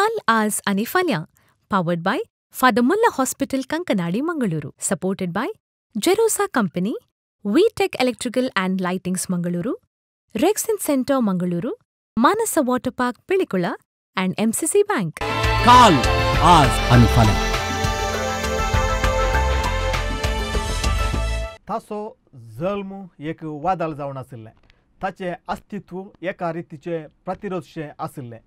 काल, आज आनी फाल्यां, powered by Father Muller hospital, Kankanady, Mangaluru, supported by Jerosa company, V Tech electrical and lightings Mangaluru, Rexin centre Mangaluru, Manasa water park Pilikula and MCC bank. काल, आज आनी फाल्यां. ताचो जल्म एक वादळ जावन आशिल्लें. ताचें अस्तित्व एका रितीचें प्रतिरोधशें आशिल्लें.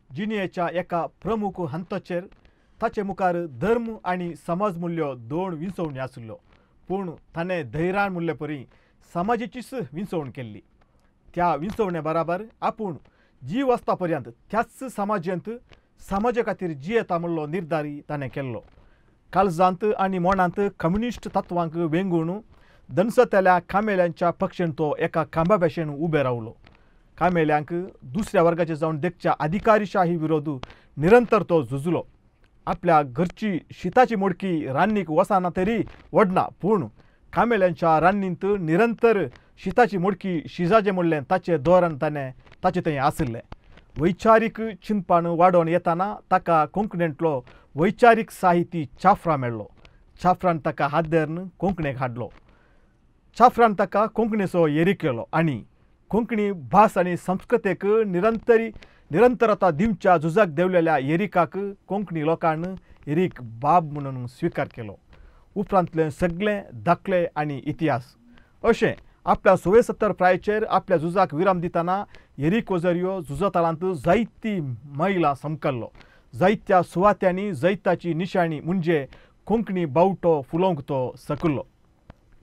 जिणेच्या एका प्रमुख हंताचेर ताचे मुखार धर्म आनी समाज मूल्य दोन विंचवणी आशिल्ल्यो, पूण ताणें धैर्यान म्हणले परी समाजाचीच विंचवण केल्ली. त्या विंचवणे बराबर आपूण जीव आसता पर्यंत त्याच समाजेंत समाजा खातीर जियेता म्हणलो निर्धारी ताणें केल्लो. काळजांत आनी मनांत कम्युनिस्ट तत्वांक वेंगून दनसतल्या कामेल्यांच्या पक्षेन तो एका खांबा भशेन उबे रावलो. कामेल्यांक दुसऱ्या वर्गाचे जावन देखच्या अधिकारीशाही विरोध निरंतर तो झुजलो. आपल्या घरची शिताची मोडकी रान्नीक वसाना तरी वडना, पूण कामेल्यांच्या रान्नींत निरंतर शिताची मोडकी शिजाचें म्हणलें ताचें धोरण ताणें ताचें थंय आशिल्लें. वैचारीक चिंतपान वाडोवन येताना ताका कोंकणींतलो वैचारीक साहिती चाफ्रा मेळ्ळो. चाफ्रान ताका हात धरून कोंकणीक हाडलो. चाफ्रान ताका कोंकणीचो एरी केलो आनी कोंकणी भास आनी संस्कृतेक निरंतरता दिवच्या झुजाक देवलेल्या एरिकाक कोंकणी लोकान एरीक बाब म्हणून स्विकार केलो. उपरांतले सगळे दाखले आनी इतिहास अशें आपल्या 76 प्रायचेर आपल्या झुजाक विराम दितना एरीक ओझरियो झुजातळांत जायती मैलां समकल्लो. जायत्या सुवात्यांनी जैताची निशाणी म्हणजे कोंकणी बावटो फुलोवंक तो सकल्लो.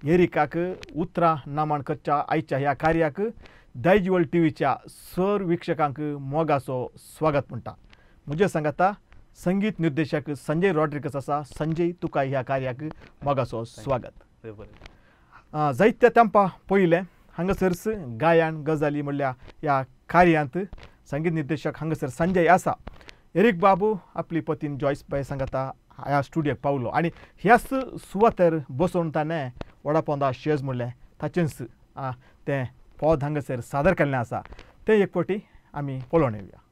एरिकाक उतरां नामान करच्या आयच्या ह्या कार्याक दायजिवर्ल्ड टीव्हीच्या सर वीक्षकांक मोगाचो स्वागत म्हणटा. म्हजे सांगाता संगीत निर्देशक संजय रॉड्रिगस आसा. संजय, तुका ह्या कार्याक मोगाचो स्वागत. जायत्या तेंपा पयलें हांगासरच गायन गजाली म्हणल्या ह्या कार्यांत संगीत निर्देशक हांगासर संजय आसा. एरीक बाबू आपली पतीन जॉयस बाय सांगाता ह्या स्टुडियोक पावलो आनी ह्याच सुवातेर बसोवन ताणें वडापोंदा शेज म्हणलें ताचेंच तें पद हांगासर सादर केल्लें आसा. तें एक फावटी आमी पळोवन येवया.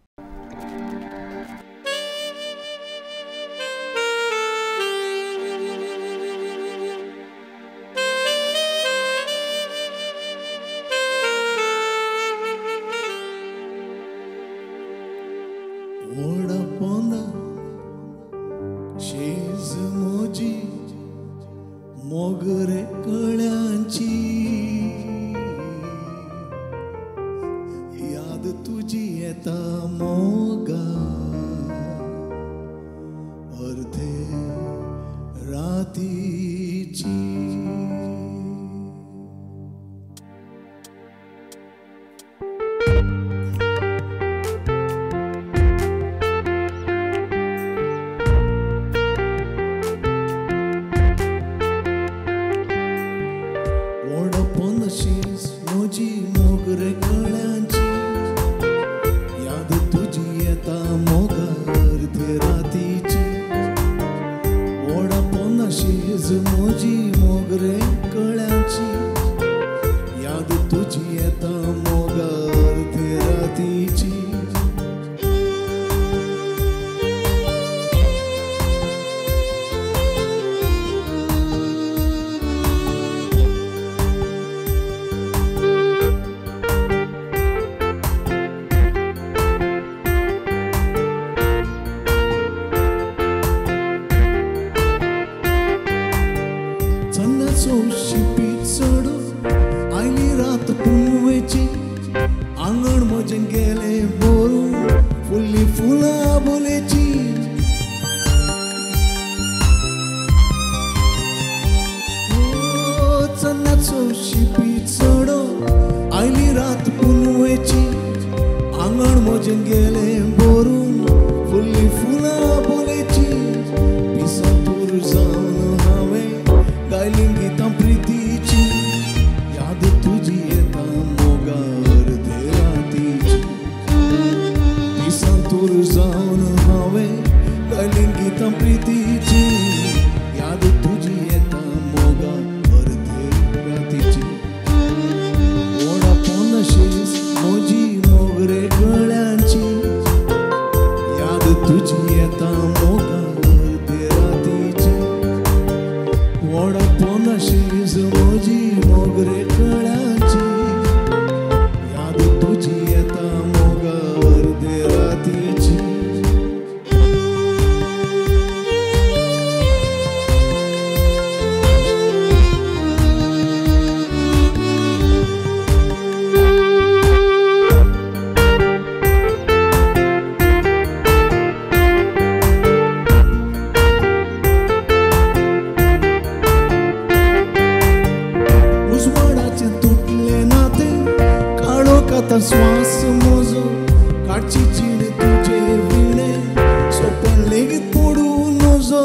वडापोंदा शेज मोजी मोगरे कळ्यांची याद तुजी येता मोगा अर्धे रातीची. मोगरे कळ्यांची याद तुजी येता मोगा अर्धे रातीची. वडापोंदा शेज मोजी मोगरे कळ्यांची याद तुजी येता मोगा अर्धे रातीची. शिपी चड आयली रात पुनवेची आंगण म्हजें गेलें भरून फुल्ली फुलां बोलेची. चन्नाचो शिपी चड आयली रात पुनवेची आंगण म्हजें गेलें भरून फुल्ली फुलां बोलेची. पिसांतूर जावन हांवें गायली गीतां प्रितीची याद तुजी येता मोगा अर्धे रातीची. पिसांतूर जावन हांवें गायली गीतां प्रितीची याद तुजी येता मोगा अर्धे रातीची. वडापोंदा शेज मोजी मोगरे कळ्यांची याद तुजी तुजी येता मोगा अर्दे रातीची वडा पोनाशीज म्हजी मोगरे कळ्यांची याद तुजी येता मोगा अर्दे रातीची श्वास म्हजो काडची जीण तुजे विणे सोपण लेगीत पडूं नजो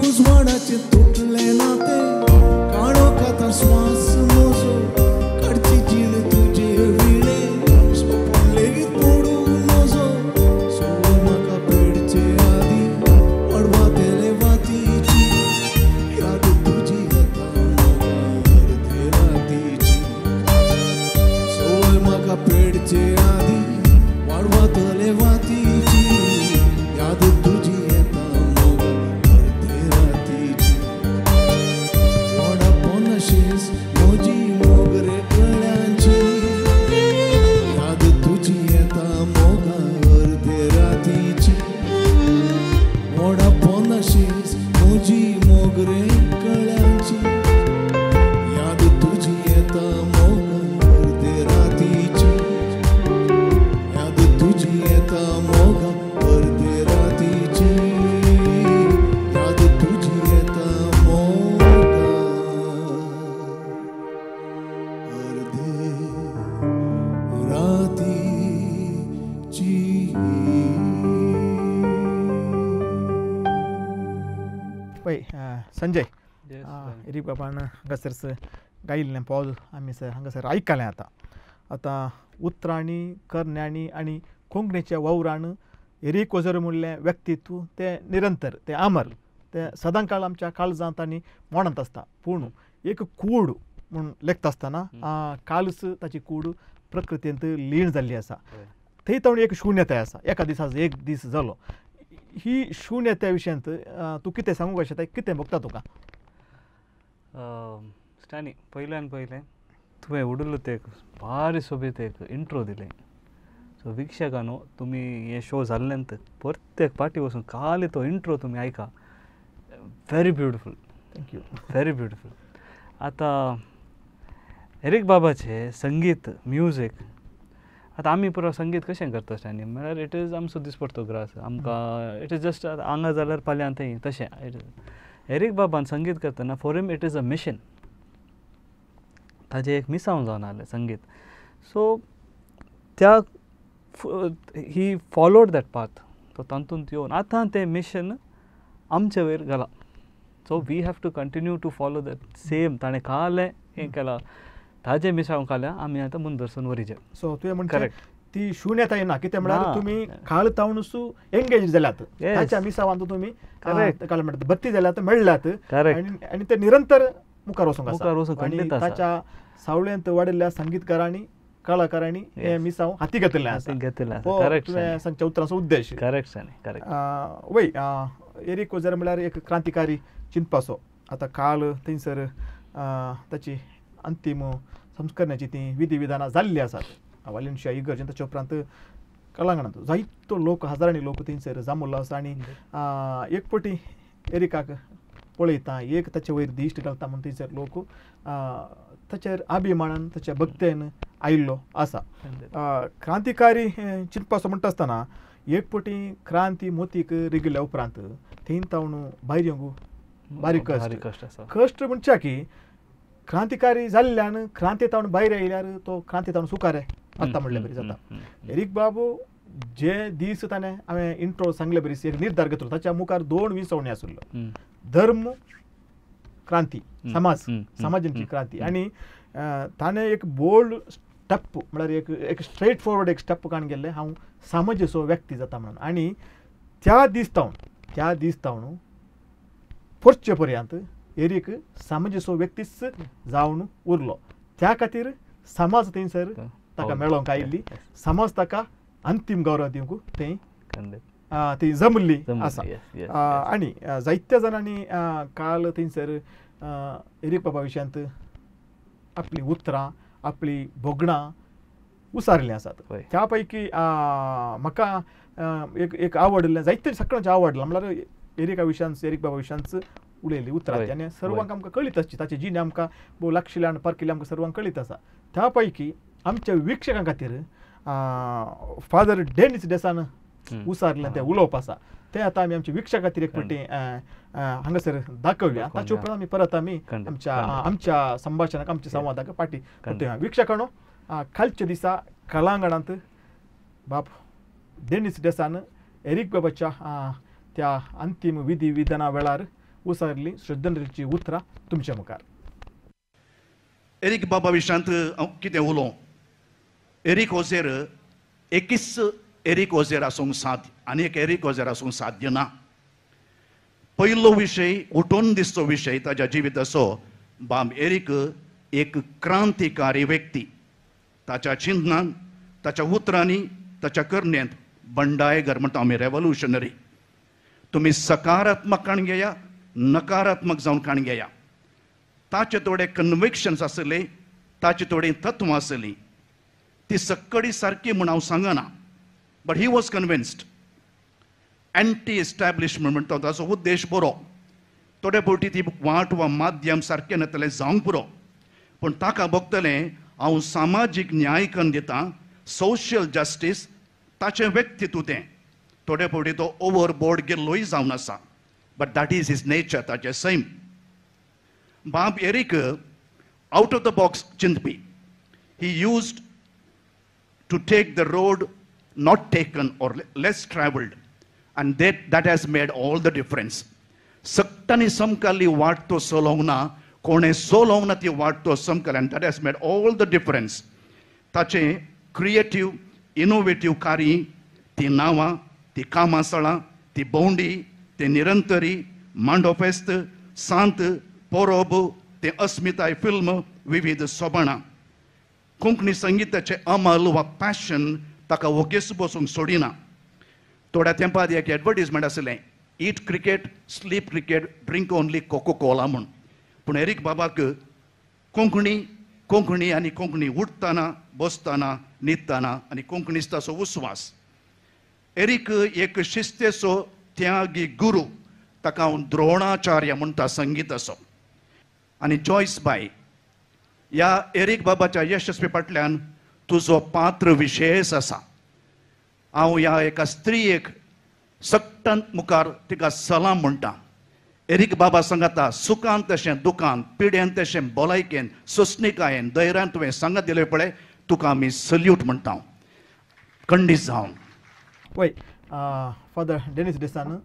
उजवाडाचें तुटलें नातें काळो खाता श्वास म्हजो काडची जीण तुजे विणे सोपण लेगीत पडूं नजो सो म्हाका पेडचे आदीं पडवातेले वातीची याद तुजी येता मोगा अर्दे रातीची सोय म्हाका पेडचे आदीं वाडवातले वातीची याद तुजी येता मोगा अर्दे रातीची वडा पोनाशीस म्हजी मोगरे कळ्यांची याद तुजी येता मोगा अर्दे रातीची वडा पोनाशीस म्हजी मोगरे कळ्यांची याद तुजी येता मोगा अर्दे रातीची याद तुजी येता मोगा अर्दे रातीची याद तुजी येता मोगा अर्दे रातीची. पळय संजय, एरीक बाबान हांगासर गायिल्लें पॉज आमी सर हांगासर आयकलें. आतां आतां उतरांनी करण्यांनी आनी कोंकणीच्या वावरान एरीक ओझर म्हणलें व्यक्तित्व तें निरंतर, तें अमर, तें सदांकाळ आमच्या काळजांत आनी मनांत आसता. पूण एक कूड म्हूण लेखता आसतना कालच ताची कूड प्रकृतींत लीण जाल्ली आसा. थंय ताणें एक शुन्यताय आसा, एका दिसा एक दीस जालो. ही शुन्यता विशयांत तूं कितें सांगूंक शकता, कितें भोगता तुका? स्टॅनी, पयल्यान पयलें तुवें उडुल्लो ते एक भारी सोबीत एक इंट्रो दिलें. सो वीक्षकांनो, तुमी हे शो जाल्ल्यान प्रत्येक पार्टी वचून खाली तो इंट्रो तुमी आयका. Very beautiful. Thank you. Very beautiful. आतां एरीक बाबाचें संगीत, म्युजीक, आतां आमी पुरो संगीत कशें करता स्टॅनी म्हळ्यार it is आमचो दिसपडतो ग्रास, आमकां it is just हांगा जाल्यार फाल्यां थंय तशें. It is Eric बाबान संगीत करतना for him it is a mission. ताजें एक मिसांव जावन आसलें संगीत. सो त्या ही फॉलोड that path. तो तातूंत येवन आतां तें मिशन आमचे वयर घालां. So we have to continue to follow that same. ताणें खालें हें केलां, ताजें मिसांव खाल्या आमी आतां मुंदरसून वरीचें. सो तुवें म्हणचें ती शुन्यताय ना, कितें म्हळ्यार तुमी काळ तावनूच एंगेज जाल्यात, ताच्या मिसावांत तुमी काल म्हणटात भरती जाल्यात, मेळ्ळ्यात आनी ते निरंतर मुखार वचूंक आसा. आनी ताच्या सावळेंत वाडिल्ल्या संगीतकारांनी, कलाकारांनी हे मिसांव हाती घेतिल्लें आसा. तुवें सांगच्या उतरांचो उद्देश. करेक्ट. करेक्ट. वय, एरीक ओझर म्हळ्यार एक क्रांतिकारी चिंतपाचो. आतां काल थंयसर ताची अंतीम संस्करणाची ती विधी विधानां जाल्लीं आसात वालेन्शिया इगर्जेन. ताच्या उपरांत कलांगणांत जायतो लोक, हजारांनी लोक थंयसर जमल्लो आसा आनी एक पटी एरिकाक पळयता, एक ताचे वयर दिश्ट घालता म्हूण थंयसर लोक ताचेर अभिमानान, ताच्या भक्तेन आयिल्लो आसा. क्रांतिकारी चिंतपाचो म्हणटा आसतना एक पटी क्रांती मोतीक रिगिल्ल्या उपरांत थंय तावन भायर येवंक बारीक कश्ट आसा. कश्ट म्हणच्या की क्रांतिकारी जाल्ल्यान क्रांती तावन भायर आयल्यार तो क्रांती तावन सुकारे आतां म्हणले बरी जाता. एरीक बाबू जे दीस ताणें हांवें इंट्रो सांगले बरी एक निर्धार घेतलो, ताच्या मुखार दोन विसवणी आशिल्लो, धर्म क्रांती, समाज, समाजाची क्रांती. आनी ताणें एक बोल्ड स्टेप म्हळ्यार एक एक स्ट्रेट फॉरवर्ड एक स्टेप काडून गेल्लें, हांव समाजाचो व्यक्ती जाता म्हणून. आनी त्या दीस तावन पोरचे पर्यंत एरीक समाजाचो व्यक्तीच जावन उरलो. त्या खातीर समाज थंयसर ताका मेळोंक आयिल्ली, समाज ताका अंतीम गौरव दिवंक थंय ती जमल्ली आसा. आनी जायत्या जाणांनी काल थंयसर एरीक बाबा विशयांत आपलीं उतरां आपलीं भोगणां उसारिल्लीं आसात. त्या पैकी म्हाका एक एक आवडलें, जायते सगळ्यांचें आवडलें म्हणल्यार एरिका विशयांत एरीक बाबा विशयांत उलयली उतरां आनी सर्वांक आमकां कळीत आसची ताची जीण आमकां भोव लागशिल्ली आनी पारखिल्ली आमकां सर्वांक कळीत आसा. त्या पैकी आमच्या विक्षकां खातीर फादर डेनिस डेसान उसारलें तें उलोवप आसा तें आतां आमी आमच्या विक्षा खातीर एक फावटी हांगासर दाखोवया. ताचे उपरांत आमी परत आमी आमच्या आमच्या संभाशणाक आमच्या संवादाक फाटी परतुया. विक्षकांनो, कालच्या दिसा कलांगणांत बाप डेनिस डेसान एरीक बाबाच्या त्या अंतीम विधी विधाना वेळार उसारली श्रद्धांजलीची उतरां तुमच्या मुखार. एरीक बाबा विशयांत हांव कितें उलोवं, एरीक ओझेर एकूच एरीक ओझेर आसूंक साध्य आनी एक एरीक ओझेर आसूंक साध्य ना. पयलो विशय उठून दिसचो विशय ताज्या जिविताचो, बाब एरीक एक क्रांतिकारी व्यक्ती. ताच्या चिंतनान, ताच्या उतरांनी, ताच्या करण्यांत बंडायगर म्हणटा आमी, रेवोल्युशनरी. तुमी सकारात्मक काण घेया, नकारात्मक जावन काण घेया. ताचे थोडे कन्विक्शन्स आसले, ताचे थोडीं तत्वां आसलीं, ती सक्कडी सारकी म्हूण हांव सांगना, but he was convinced. Anti establishment म्हणटा ताचो उद्देश बरो, थोडे फावटी ती वाट वा माध्यम सारकें नातलें जावंक पुरो, पूण ताका भोगतलें हांव सामाजीक न्याय करून दितां, सोशल जस्टीस ताचें व्यक्तित्व तें. थोडे फावटी तो ओवर बोर्ड गेल्लोय जावन आसा, but that is his nature, ताचें सैम. बाब Eric out of the box चिंतपी. He used to take the road not taken or less travelled, and that has made all the difference. सगटांनी समकाली वाट तो चलोवंक ना, कोणें चलोवंक ना ती वाट तो समकाली, and that has made all the difference. ताचें क्रिएटीव इनोवेटीव कार्य, ती नांवां, ती कामां स्थळां, ती भोंवडी, ते निरंतरी मांडो फेस्त, सांत पोरोब, ते अस्मिताय फिल्म, विविध सोबाणां, कोंकणी संगिताचें अमल वा पॅशन ताका वोगेच बसूंक सोडिना. थोड्या तेंपार एक एडवर्टीजमेंट आसलें, eat cricket, sleep cricket, drink only Coca Cola म्हूण. पूण एरीक बाबाक कोंकणी, कोंकणी आनी कोंकणी, उठतना, बसतना, न्हिदतना आनी कोंकणीच ताचो उस्वास. एरीक एक शिस्तेचो त्यागी गुरू, ताका हांव द्रोणाचार्य म्हणटा संगिताचो. आनी जॉयस बाय, ह्या एरीक बाबाच्या यशस्वी फाटल्यान तुजो पात्र विशेश आसा. हांव ह्या एका स्त्रियेक सट्टान मुखार तिका सलाम म्हणटा. एरीक बाबा सांगाता सुखान तशें दुखान, पिड्यान तशें भलायकेन, सोंसणिकायेन, धैर्यान तुवें सांगात दिलें पळय, तुका आमी सल्यूट म्हणटा खंडीत जावन. वय फादर डेनिस डेसान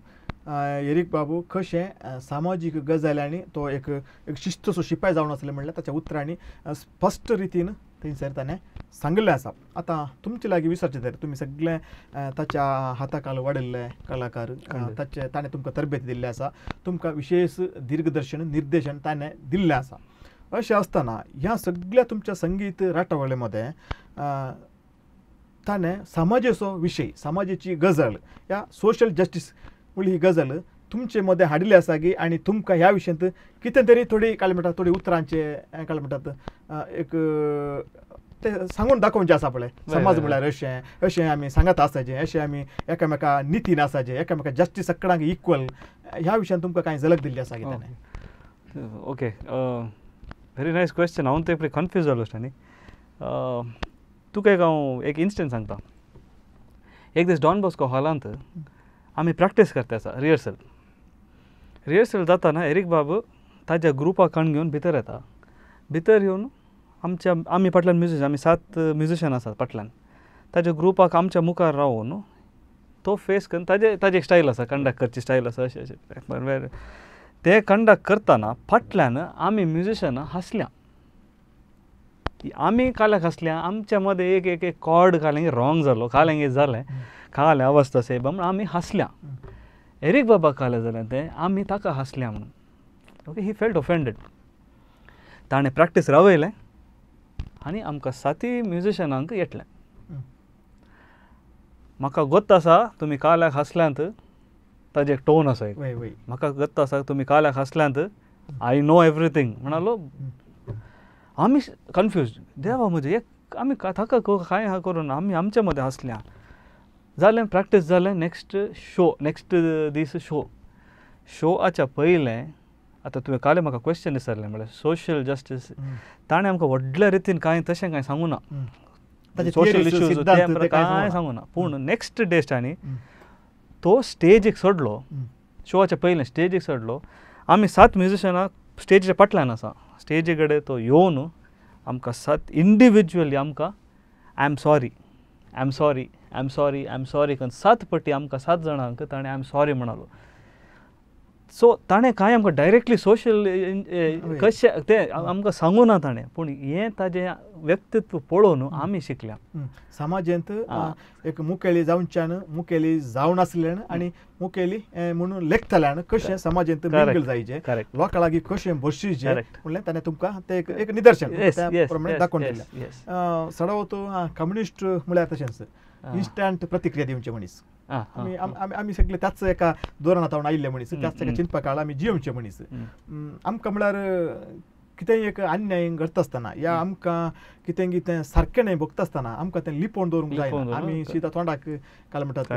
एरीक बाबू कशें सामाजीक गजाल्यांनी तो एक एक शिस्तसो शिपाय जावन आसलें म्हणल्यार ताच्या उतरांनी स्पश्ट रितीन थंयसर ताणें सांगिल्लें आसा. आतां तुमचे लागीं विचारचें तर तुमी सगळे ताच्या हाताखाल वाडिल्ले कलाकार, ताचे ताणें तुमकां तरबेत दिल्लें आसा, तुमकां विशेश दिग्दर्शन निर्देशन ताणें दिल्लें आसा. अशें आसतना ह्या सगळ्या तुमच्या संगीत राटावळे मदें ताणें समाजेचो विशय, समाजेची गजाल, ह्या सोशल जस्टीस म्हणली ही गजाल तुमचे मदें हाडिल्ली आसा की आनी तुमकां ह्या विशयांत कितें तरी थोडी काय म्हणटात थोडी उतरांचे काय म्हणटात एक ते सांगून दाखोवचें आसा पळय, समाज म्हणल्यार अशें अशें आमी सांगात आसाचें, अशें आमी एकामेका नितीन आसाचें, एकामेका जस्टीस सगळ्यांक इक्वल, ह्या विशयान तुमकां कांय झलक दिल्ली आसा की ताणें? Okay, very nice question. हांव ते कन्फ्यूज जालो न्ही. तुका एक हांव एक इन्स्टंट सांगता. एक दीस डॉन बॉस्को हॉलांत आमी प्रॅक्टीस करता आसा, रिहर्सल. रिहर्सल जाताना एरीक बाब ताज्या ग्रुपाक कण घेवन भितर येता. भितर येवन आमच्या आमी फाटल्यान म्युजिशन, आमी 7 म्युजिशन आसात फाटल्यान, ताज्या ग्रुपाक आमच्या मुखार रावून तो फेस करून ताजे ताजी एक स्टायल आसा, कंडक्ट करची स्टायल आसा, अशें अशें ते कंडक्ट करतना फाटल्यान आमी म्युजिशनां हांसल्या, आमी काल्याक हांसल्या. आमच्या मदें एक एक एक कॉर्ड कालें रॉंग जालो, कालें जालें, कालें अवस्था सेब म्हणून आमी हांसल्या. एरीक बाबा कालें जालें तें आमी ताका हांसल्या म्हणून. Okay, he felt offended. ताणें प्रॅक्टीस रावयलें आनी आमकां साती म्युजिशनांक येतलें. म्हाका गोत्त आसा तुमी काल्याक हांसल्यांत, ताजें एक टोन आसा एक, म्हाका गत्त आसा तुमी काल्याक हांसल्यांत, I know everything म्हणालो. आमी कन्फ्यूज, देवा म्हजें एक आमी ताका कांय हा करून आमी आमच्या मदें हांसल्या. जालें प्रॅक्टीस जालें, नेक्स्ट शो, नेक्स्ट दीस शो, शोआच्या पयलें आतां तुवें कालें म्हाका क्वेश्चन विचारलें म्हळ्यार सोशल जस्टीस, ताणें आमकां व्हडल्या रितीन कांय तशें कांय सांगूं ना, सोशल इश्यूज कांय सांगूं ना. पूण नेक्स्ट डे तांणी तो स्टेजीक चडलो, शोआच्या पयलें स्टेजीक चडलो, आमी 7 म्युजिशनां स्टेजीच्या फाटल्यान आसा, स्टेजी कडेन तो येवन आमकां 7 इंडिविज्युअली आमकां I am sorry, I am sorry, I am sorry, I am sorry करून 7 पटी आमकां 7 जाणांक ताणें I am sorry म्हणालो. सो ताणें कांय आमकां डायरेक्टली सोशल कशें तें आमकां सांगूं ना ताणें, पूण हें ताजें व्यक्तित्व पळोवन आमी शिकल्या. समाजांत एक मुखेली जावच्यान, मुखेली जावनासल्यान आनी मुखेली म्हणून लेखतल्यान कशें समाजांत मिंगल जायचें, लोकां लागीं कशें बसचें म्हणलें ताणें तुमकां तें एक निदर्शन त्या प्रमाणे दाखोवन दिलें. सडवत कम्युनिस्ट म्हळ्यार तशेंच इन्स्टंट प्रतिक्रिया दिवचे मनीस, आमी आमी सगळे त्याच एका धोरणांत आयिल्ले मनीस, त्याच एका चिंतपा काळ आमी जियोवचे मनीस. आमकां म्हळ्यार कितेंय एक अन्याय घडटा आसतना या आमकां कितें कितें सारकें न्हय भोगता आसतना आमकां तें लिपोवन दवरूंक जायना, आमी सीधा तोंडाक काल म्हणटात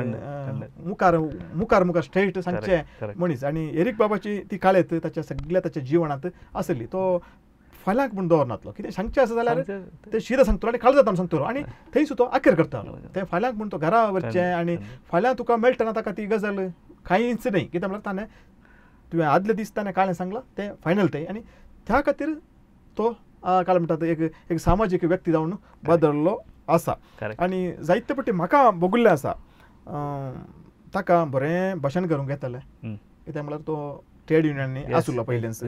मुखार मुखार मुखार स्ट्रेट सांगचें मनीस. आनी एरीक बाबाची ती काळेत ताच्या सगळ्या ताच्या जिवनांत आसली, तो फाल्यांक म्हूण दवरनातलो, कितें सांगचें आसा जाल्यार तें शिदा सांगतलो आनी काळजांत सांगतलो आनी थंयच तो अखेर करतालो. तें फाल्यांक म्हूण तो घरा वचचें आनी फाल्यां तुका मेळटना ताका ती गजाल कांयच न्हय, कितें म्हळ्यार ताणें तुवें आदले दीस ताणें काळें सांगलां तें फायनल तें, आनी त्या खातीर तो काल म्हणटात एक एक सामाजीक व्यक्ती जावन बदललो आसा. आनी जायते पट्टी म्हाका भोगिल्लें आसा, ताका बरें भाशण करूंक येतालें, कितें म्हळ्यार तो ट्रेड युनियनांनी आशिल्लो पयलींच,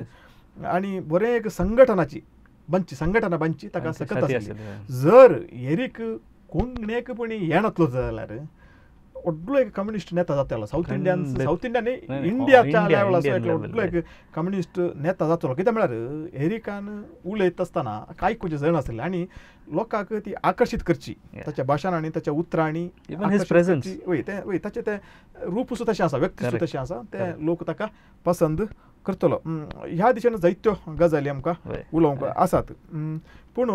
आनी बरें एक संघटनाची बांदची, संघटना बांदची ताका सकत आसली. जर एरीक कोणेक पणी येनातलो जाल्यार व्हडलो एक कम्युनिस्ट नेता जातालो, सावथ इंडियन, सावथ इंडिया न्ही इंडियाच्या लेवलाचो एक व्हडलो एक कम्युनिस्ट नेता जातलो. कितें म्हळ्यार एरिकान उलयता आसतना आयकुचें जण आसलें आनी लोकांक ती आकर्शीत करची ताच्या भाशणांनी, ताच्या उतरांनी, वय तें वय ताचें तें रूप सुद्दां तशें आसा, व्यक्ती सुद्दां तशें आसा, तें लोक ताका पसंद करतलो. ह्या दिशेन जायत्यो गजाली आमकां उलोवंक आसात. पूण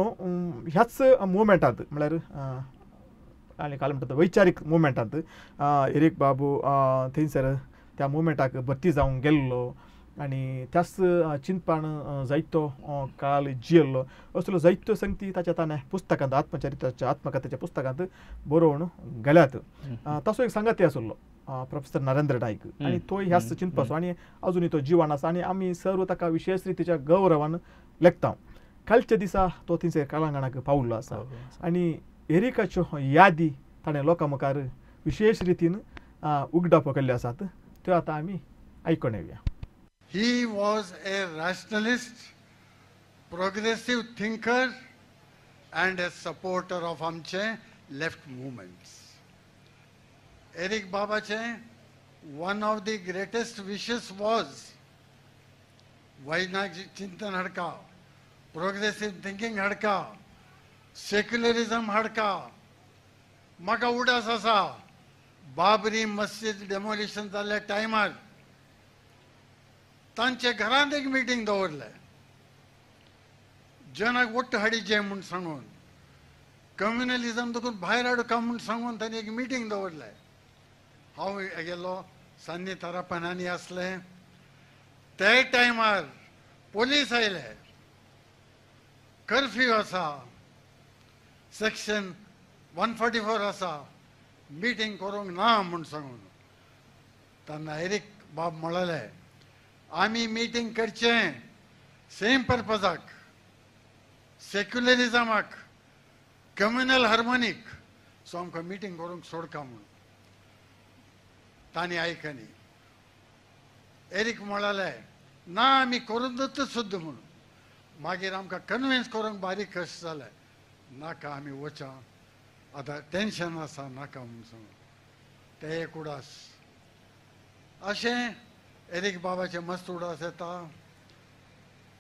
ह्याच मुवमेंटांत म्हळ्यार आनी काल म्हणटात वैचारीक मुवमेंटांत एरीक बाबू थंयसर त्या मुवमेंटाक भरती जावंक गेल्लो आनी त्याच चिंतपान जायतो काल जियेल्लो असलो जायत्यो संगती ताच्या ताणें पुस्तकांत, आत्मचरित्राच्या आत्मकथेच्या पुस्तकांत बरोवन गेल्यात. ताचो एक सांगाती आशिल्लो प्रोफेसर नरेंद्र नायक, आनी तोय ह्याच चिंतपाचो आनी अजुनूय तो जिवान आसा आनी आमी सर्व ताका विशेश रितीच्या गौरवान लेखता. कालच्या दिसा तो थंयसर कलांगणाक पावल्लो आसा आनी एरिकाच्यो यादी ताणें लोकां मुखार विशेश रितीन उगडापो केल्ल्यो आसात, त्यो आतां आमी आयकून येवया. He was a rationalist, progressive thinker and a supporter of आमचे left movements. Eric बाबाचे one of the greatest wishes was वैज्ञानिक चिंतन हाडका, प्रोग्रेसिव्ह थिंकींग हाडका, सेक्युलरिझम हाडका. म्हाका उडास आसा बाबरी मस्जिद डेमोलिशन जाल्ल्या टायमार तांचे घरांत एक मिटींग दवरलें, जनाक वट्ट हाडीचे म्हूण सांगून, कम्युनलिझम देखून भायर हाडूका म्हूण सांगून तांणी एक मिटींग दवरलें. हांव गेलो, सान्नी तारापनानी आसलें. ते टायमार पोलीस आयले, कर्फ्यू आसा, सेक्शन 144 आसा, मिटींग करूंक ना म्हूण सांगून. तेन्ना एरीक बाब म्हणलें आमी मिटींग करचें सेम पर्पजाक, सेक्युलरिजमाक, कम्युनल हार्मोनीक, सो आमकां मिटींग करूंक सोडका म्हूण. तांणी आयकनी. एरीक म्हणलें ना आमी करून दत्त सुद्दां म्हूण. मागीर आमकां कन्विन्स करूंक बारीक कश्ट जालें, नाका आमी वचा आतां टेंशन आसा नाका म्हूण सांगून. ते एक उडास अशें एरीक बाबाचे मस्त उडास येता,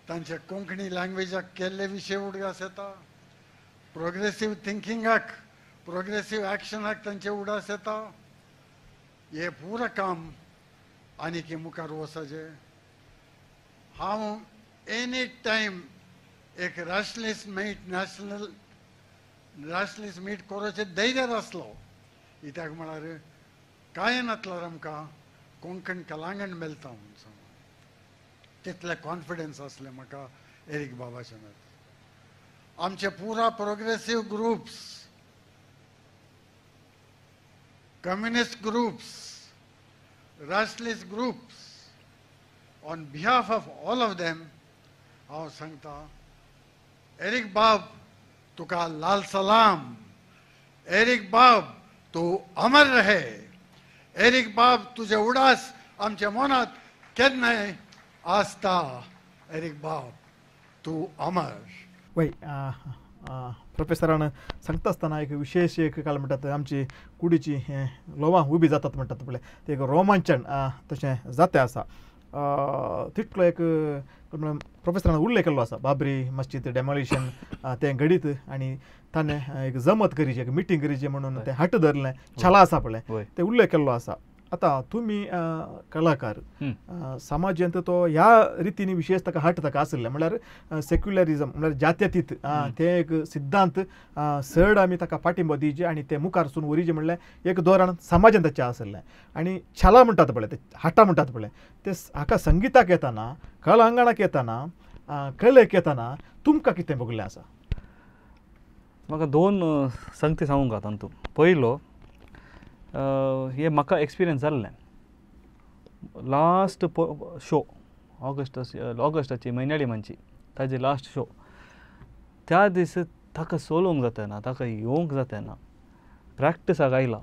तांचे कोंकणी लँग्वेजाक केल्ले विशय उडगास येता. प्रोग्रेसीव थिंकिंगाक, प्रोग्रेसीव एक्शनाक तांचे उडास येता. हे पुरा काम आनीक मुखार वचपाचें. हांव एनी टायम एक rationalist meet, national rationalist meet करोचें धैर्य आसलो. कित्याक म्हळ्यार कांय नातल्यार आमकां कोंकण कलांगण मेळटा म्हूण सांग, तितलें कॉन्फिडन्स आसलें म्हाका एरीक बाबाच्या मेळ. आमचे पुरा progressive groups, communist groups, rationalist groups, on behalf of all of them हांव सांगता, एरीक बाब तुका लाल सलाम, एरीक बाब तूं अमर रहे, एरीक बाब तुजे उडास आमच्या मनांत केन्नाय आसता, एरीक बाब तूं अमर. वय प्रोफेसरान सांगता आसतना एक विशेष एक काल म्हणटात आमची कुडीची लोवां उबी जातात म्हणटात पळय, ते एक रोमांचन तशें जातें आसा. तितलो एक प्रोफेसरान उल्लेख केल्लो आसा बाबरी मस्जिद डेमोलिशन तें घडीत आनी ताणें एक जमत करीची, एक मिटींग करीची म्हणून तें हट धरलें, छाला आसा पळय तें उल्लेख केल्लो आसा. आतां तुमी कलाकार समाजांत तो ह्या रितीन विशेष ताका हट ताका आशिल्लें म्हणल्यार सेक्युलरिजम म्हणल्यार जात्यतीत तें एक सिद्धांत चड आमी ताका पाठिंबो दिवचे आनी तें मुखार सून व्हरीचें म्हणल्यार एक धोरण समाजान ताचें आशिल्लें. आनी छाला म्हणटात पळय, ते हटा म्हणटात पळय, ते हाका संगिताक येतना, कलांगणाक येतना, कलेक येतना तुमकां कितें भोगलें आसा? म्हाका दोन संगती सांगूंक जाता तातूंत. पयलो हे म्हाका एक्सपिरियन्स जाल्लें लास्ट शो ऑगस्ट ऑगस्टाची म्हयन्याळी मानची ताजी लास्ट शो, त्या दीस ताका सोलोवंक जाता ना, ताका येवंक जाता ना. प्रॅक्टिसाक आयला,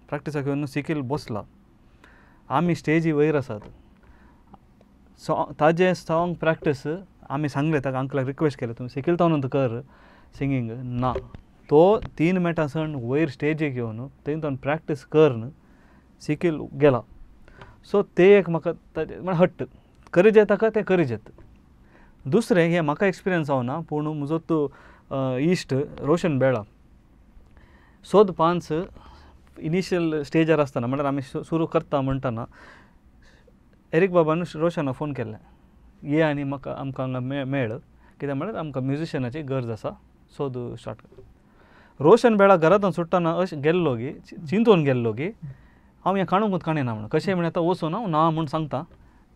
प्रॅक्टिसाक येवन सिकील बसला, आमी स्टेजी वयर आसात, ताजें सॉंग प्रॅक्टीस आमी सांगलें ताका, अंकलाक रिक्वेस्ट केलें तुमी सिकील तावन कर सिंगींग ना, तो 3 मिनटां सण वयर स्टेजीक येवन थंय तो प्रॅक्टीस करन सिकील गेला. सो ते एक म्हाका ताजें म्हळ्यार हट्ट करीजें ताका तें करीजेत. दुसरें हें म्हाका एक्सपिरियन्स जावना, पूण म्हजो तो इश्ट रोशन बेळा सोद पांच इनिशियल स्टेजार आसतना म्हळ्यार आमी सुरू करता म्हणटना एरीक बाबान रोशनाक फोन केल्लें, ये आनी म्हाका आमकां हांगा मेळ, कित्याक म्हळ्यार आमकां म्युजिशनाची गरज आसा, सोद स्टार्ट कर. रोशन बेळा घरांतून सुट्टना अशें गेल्लो गी, चिंतून गेल्लो की हांव हें काणूंकूच काणयना म्हणून, कशें म्हण आतां वचून हांव ना म्हूण सांगता,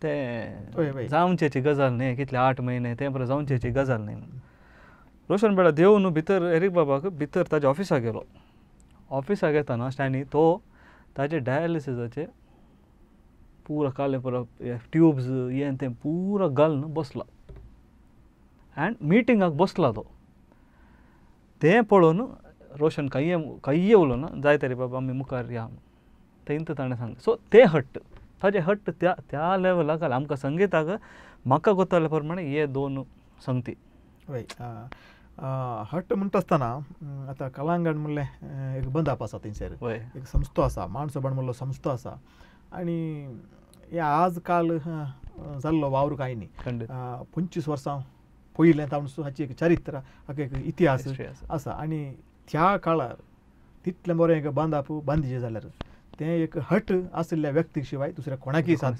तें जावचेची गजाल न्ही, कितले 8 म्हयने तें बरें जावचेची गजाल न्ही म्हणून. रोशन बेळा देवून भितर एरीक बाबाक भितर ताज्या ऑफिसाक गेलो. ऑफिसाक येतना स्टॅनी तो ताजे डायलिसिसाचे पुरा काले पुरा ट्यूब्स हें तें पुरा घालून बसला आनी मिटिंगाक बसला तो. तें पळोवन रोशन कांय कांय उलोवना, जाय तरी बाबा आमी मुखार या थंय ताणें सांगलें. सो तें हट्ट ताजें हट्ट त्या त्या लेवलाक घालें आमकां संगिताक. म्हाका गोताले प्रमाणे हे दोन संगती. वय हट्ट म्हणटा आसतना आतां कलांगण म्हणलें एक बंदाप आसा थंयसर, एक संस्था आसा, माणसोबण म्हणलो संस्था आसा. आनी हे आज काल जाल्लो वावर कांय न्ही, 25 वर्सां पयलें तावन हाची एक चरित्र, हाका एक इतिहास आसा. आनी त्या काळार तितलें बरें एक बांदाप बांदिचें जाल्यार तें एक हट आशिल्ल्या व्यक्ती शिवाय दुसऱ्या कोणाकय साथ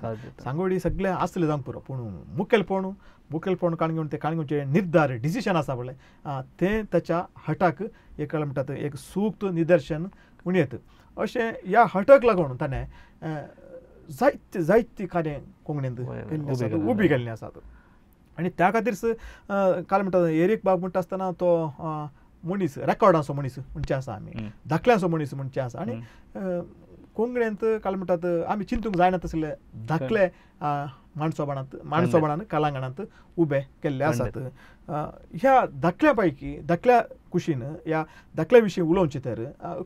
सांगोडी सगळें आसलें जावंक पुरो, पूण मुखेलपण मुखेलपण काणगेवन तें काणगेवचें निर्धार डिसिशन आसा पळय तें ताच्या हटाक एक म्हणटात एक सूक्त निदर्शन म्हणयत. अशें ह्या हटाक लागून ताणें जायते जायती कार्यां कोंकणींत केल्लीं आसात, उबी केल्लीं आसात. आनी त्या खातीर काल म्हणटा एरीक बाब म्हणटा आसतना तो मनीस रेकॉर्डांचो मनीस म्हणचे आसा, आमी धाकल्यांचो मनीस म्हणचे आसा. आनी कोंकणींत काल म्हणटात आमी चिंतूंक जायना तसले धाकले माणसोबाणांत माणसोबाणान कलांगणांत उबे केल्ले आसात. ह्या धाकल्या पैकी धाकल्या कुशीन ह्या धाकल्या विशीं उलोवचें तर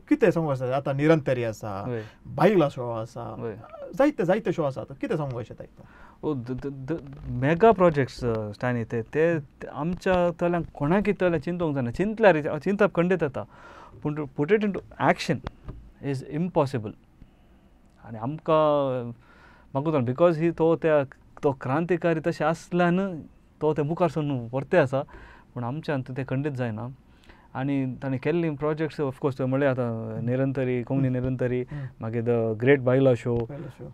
कितें सांगूंक आसा? आतां निरंतरी आसा, बायलां शो आसा, जायते जायते शो आसात, कितें सांगूंक शकता? मेगा प्रोजेक्ट्स स्टॅनी ते ते आमच्या तल्यान कोणाक तल्यान चिंतूंक जायना, चिंतल्यार चिंतप खंडीत येता, पूण put it into action is impossible. आनी आमकां म्हाका because ही तो त्या तो क्रांतिकारी तशें आसल्यान तो ते मुखार सरून व्हरते आसा, पूण आमच्यान तें खंडीत जायना. आनी ताणें केल्लीं प्रोजेक्ट्स ऑफकोर्स तुवें म्हणलें आतां निरंतरी कोंकणी निरंतरी मागीर the great Baila show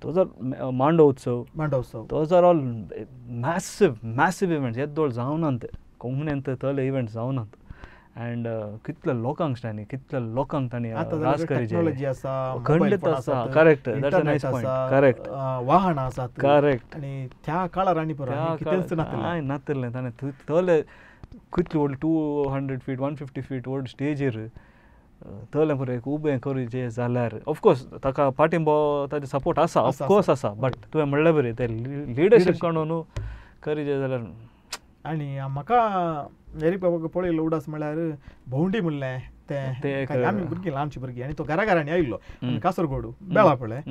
those are Mando Utsav those are all massive massive events येदोळ जावनात ते कोंकणींत तले इव्हेंट्स जावनात अँड कितल्या लोकांक तांणी कितल्या लोकांक तांणी रास टेक्नॉलॉजी आसा खंडीत आसा correct that's a nice point correct वाहनां आसात करेक्ट आनी त्या काळार आनी कितेंच नासलें नासलें ताणें तले कितले व्हडले 200 फीट 150 फीट व्हड स्टेजीर तलें पुरो एक उबें करूं जाल्यार ऑफकोर्स ताका पाटिंबो ताजो सपोर्ट आसा ऑफकोर्स आसा बट तुवें म्हणलें बरें ते लिडरशीप काडून न्हू करीजे जाल्यार आनी म्हाका एरीक बाबाक पळयलो उडास म्हळ्यार भोंवडी म्हणलें तें आमी भुरगीं ल्हानशीं भुरगीं आनी तो घरा घरांनी आयिल्लो कासरगोड बेळा पळय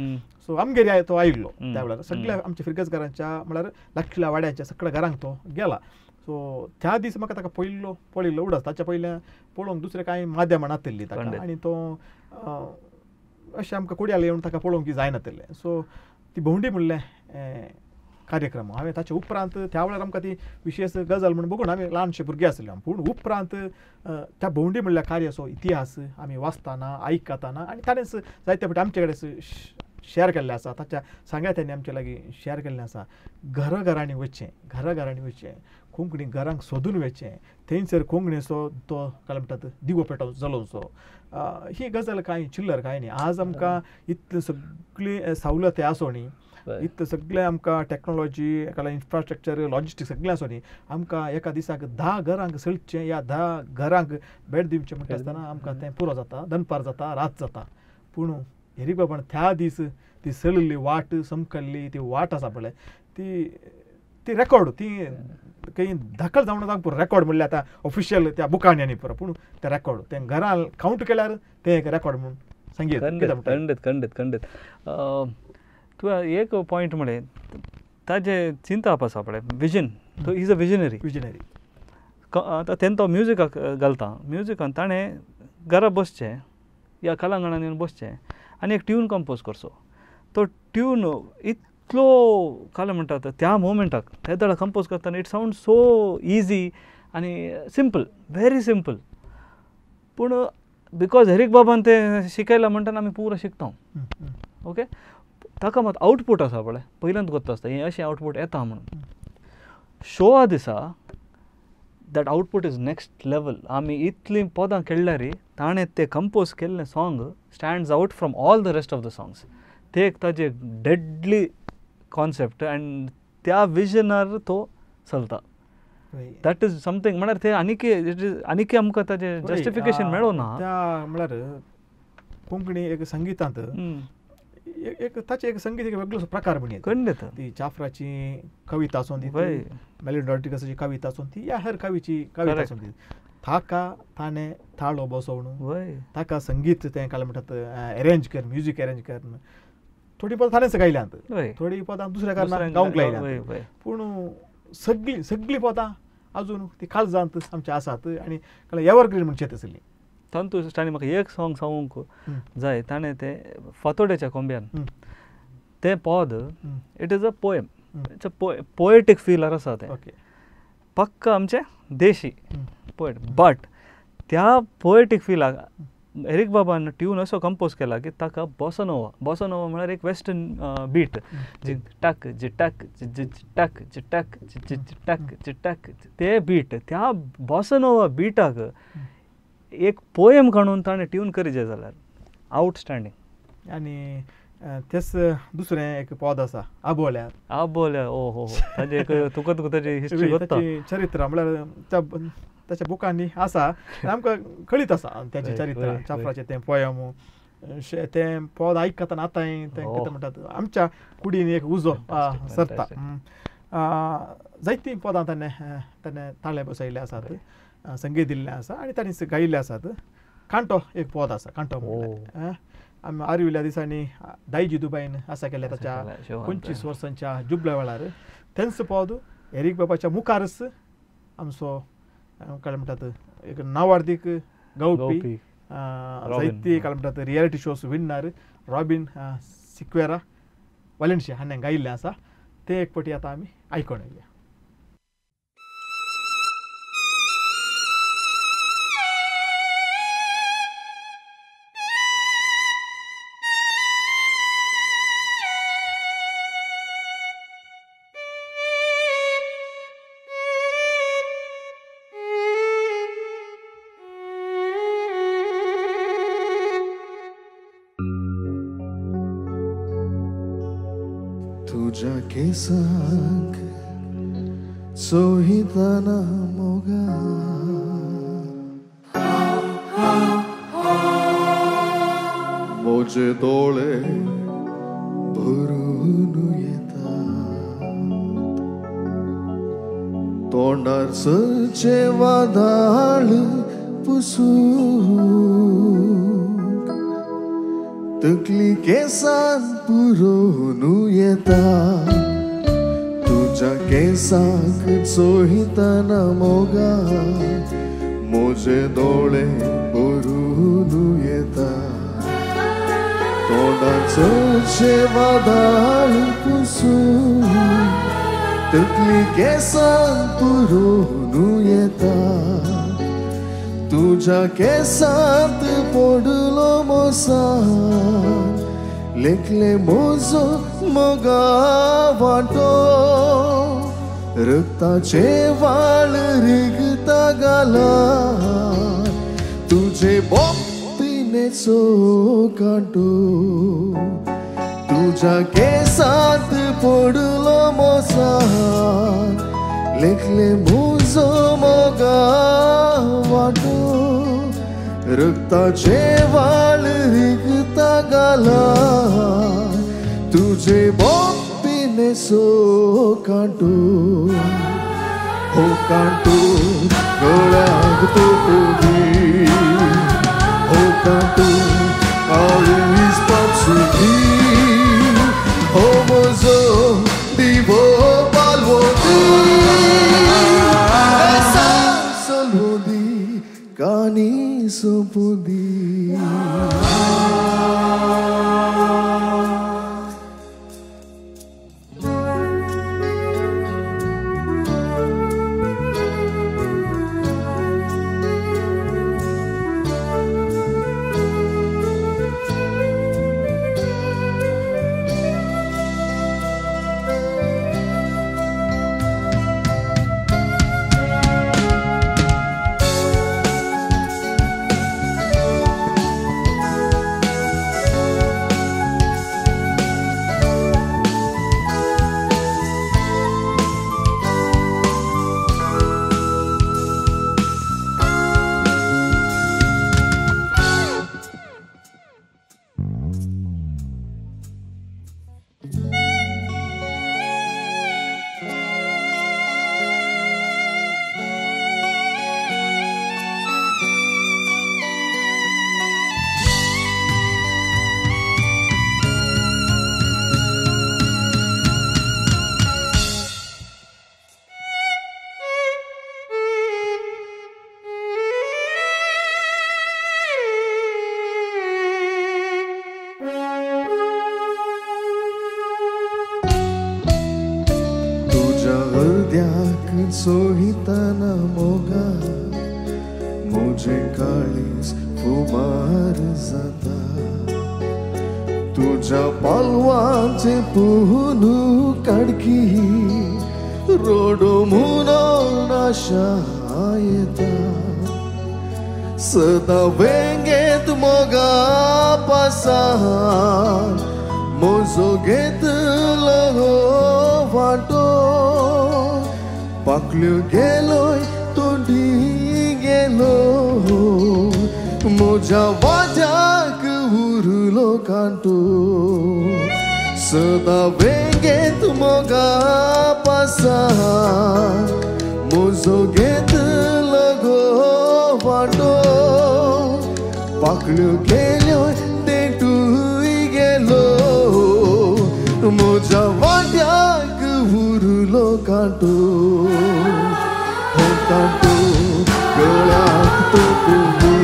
सो आमगेर तो आयिल्लो त्या वेळार सगळ्या आमच्या फिरगजकारांच्या म्हळ्यार लागशिल्ल्या वाड्यांच्या सगळ्या घरांक तो गेला सो त्या दीस म्हाका ताका पळयल्लो उडास ताच्या पयल्या पळोवंक दुसरें कांय माध्यमां नातिल्लीं ताका आनी तो अशें आमकां कोडयाल येवन ताका पळोवंक जायनातिल्लें सो ती भोंवडी म्हणलें कार्यक्रम हांवें ताचे उपरांत त्या वेळार आमकां ती विशेश गजाल म्हूण बघून आमी ल्हानशे भुरगे आसले पूण उपरांत त्या भोंवडी म्हणल्या कार्याचो इतिहास आमी वाचताना आयकताना आनी ताणेंच जायते फावटी आमचे कडेन शेअर केल्लें आसा ताच्या सांगात्यांनी आमचे लागीं शेअर केल्लें आसा घरा घरांनी वचचें घरा घरांनी वचचें कोंकणी घरांक सोदून वचचें थंयसर कोंकणीचो तो काय म्हणटात दिवो पेटोवन जलोवचो ही गजाल कांय चिल्लर कांय न्ही आज आमकां इतली सगळी सवलती आसो न्ही इतलें सगळें आमकां टॅक्नोलॉजी इन्फ्रास्ट्रक्चर लॉजिस्टिक्स सगळें आसो न्ही आमकां एका दिसाक 10 घरांक सळचें या 10 घरांक भेट दिवचें म्हणटा आसतना आमकां तें पुरो जाता दनपार जाता रात जाता पूण एरीक बाबान त्या दीस ती सळिल्ली वाट समकल्ली ती वाट आसा पळय ती ती रेकॉर्ड ती खंय दाखल जावना जावंक पुरो रेकॉर्ड म्हणल्यार आतां ऑफिशियल त्या बुकांनी आनी पुरो पूण तें रेकॉर्ड तें घरान कावंट केल्यार तें एक रेकॉर्ड म्हूण सांगीत खंडीत खंडीत खंडीत तुवें एक पॉयंट म्हळें ताजें चिंताप आसा पळय विजन तो is a visionary visionary आतां तेन्ना तो म्युजिकाक घालता म्युजिकान ताणें घरा बसचें या कलांगणान येवन बसचें आनी एक ट्यून कंपोज करचो तो ट्यून इतलो काय म्हणटात त्या मोमेंटाक त्या वेळार कंपोज करतना it sound so easy आनी सिंपल व्हेरी सिंपल पूण because Eric बाबान तें शिकयलां म्हणटना आमी पुरो शिकता ओके ताका मात आवटपूट आसा पळय पयल्यान गोत्त आसता हें अशें आवटपूट येता म्हणून शोआ दिसा that output is next level आमी इतलीं पदां खेळ्ळ्यार ताणें तें कंपोज केल्लें song stands out from all the rest of the songs ते एक ताजें डेडली कॉन्सेप्ट आनी त्या विजनार तो चलता that is something म्हळ्यार ते आनीक आनीक आमकां ताजें जस्टिफिकेशन मेळना त्या म्हळ्यार कोंकणी एक संगितांत एक ताचें एक संगीत एक वेगळो प्रकार म्हणये खंडीत ती चाफ्राची कविता आसूं ती मेलिन रॉड्रिगसाची कविता आसूं ती या हेर कवीची कविता आसूं ती ताका ताणें ताळो बसोवन ताका संगीत तें काय म्हणटात अरेंज कर म्युजीक अरेंज कर थोडीं पदां ताणेंच गायल्यांत थोडीं पदां दुसऱ्या कारणान गावंक लायल्यांत पूण सगळीं सगळीं पदां अजून ती काळजांत आमच्या आसात आनी एवरग्रीन म्हणचे तसलीं तातूंत ताणें म्हाका एक सोंग सांगूंक जाय ताणें तें फातोडेच्या कोंब्यान तें पद it is a poem it's a poetic फिलार आसा तें पक्का आमचें देशी पोएट बट त्या पोएटीक फिलाक एरीक बाबान ट्यून असो कंपोज केला की ताका बोसनोवा बोसनोवा म्हळ्यार एक वेस्टर्न बीट जी टक जी टक जी टक जी टक जी टक जी टक ते बीट त्या बोसनोवा बिटाक एक पोएम काडून ताणें ट्यून करीजे जाल्यार आउटस्टँडींग आनी तेच दुसरें एक पद आसा आबोल्या आबोल्या ओ हो ताजें एक तुका तुका ताजी हिस्ट्री गोत्ता चरित्र म्हळ्यार त्या ताच्या बुकांनी आसा आमकां कळीत आसा ताचें चरित्र चाफ्राचें तें पोयम तें पद आयकतना आतांय तें कितें म्हणटात आमच्या कुडीन एक उजो सरता जायतीं पदां ताणें ताणें ताळे बसयल्ले आसात संगीत दिल्लें आसा आनी तांणी गायिल्लें आसात कांटो एक पद आसा कांटो म्हणल्यार आमी आर्विल्ल्या दिसांनी दायजी दुबायन आसा केल्ल्या ताच्या 25 वर्सांच्या जुबल्या वेळार तेंच पद एरीक बाबाच्या मुखारच आमचो काय म्हणटात एक नावार्दीक गावपी जायती काय म्हणटात reality shows winner Robin Sequeira Valencia हाणें गायिल्लें आसा तें एक पटी आतां आमी आयकून येवया. तुझ्या केसांक चोयतना मोगा म्हजे दोळे भरून येतात तोंडार सरचें वादाळ पुसूंक तकली केसान पुरोवन येता तुज्या केसाक चोयतना मोगा म्हजे दोळे भरून येता तोंडार सरचें वादाळ पुसूंक तकली केसान पुरोवन येता तुझ्या केसांत पडलो मोसान लेखले म्हजो मोगा वांटो रक्ताचे वाळ रिगता गाला तुझे बोपिनेचो कांटो तुझ्या केसांत पडलो मोसान लेखले म्हजो मोगा वांटो रक्ताचे वाळ रिगता गाला तुझे बोपिनेचो कांटो हो कांटो गळ्याक तोपुदी हो कांटो काळीज पापसुदी हो म्हजो दिवो पालवोदी सलोदी कानी सोंपुदी. चोयतना मोगा म्हजें काळीज फुमार जाता तुज्या पालवाचें पुनू काडकी रोडो म्हणून आशा येता सदां वेंगेंत मोगा पासान म्हजो घेतलो वांटो पाकल्यो गेलोय तोंडी गेलो म्हज्या वाट्याक उरलो कांटो सदां वेंगेंत मोगा पासान म्हजो घेतलो गो वांटो पाकल्यो गेल्यो देंटूय गेलो म्हज्या वाट्याक उरलो कांटो हो कांटो गळ्याक तोपुदी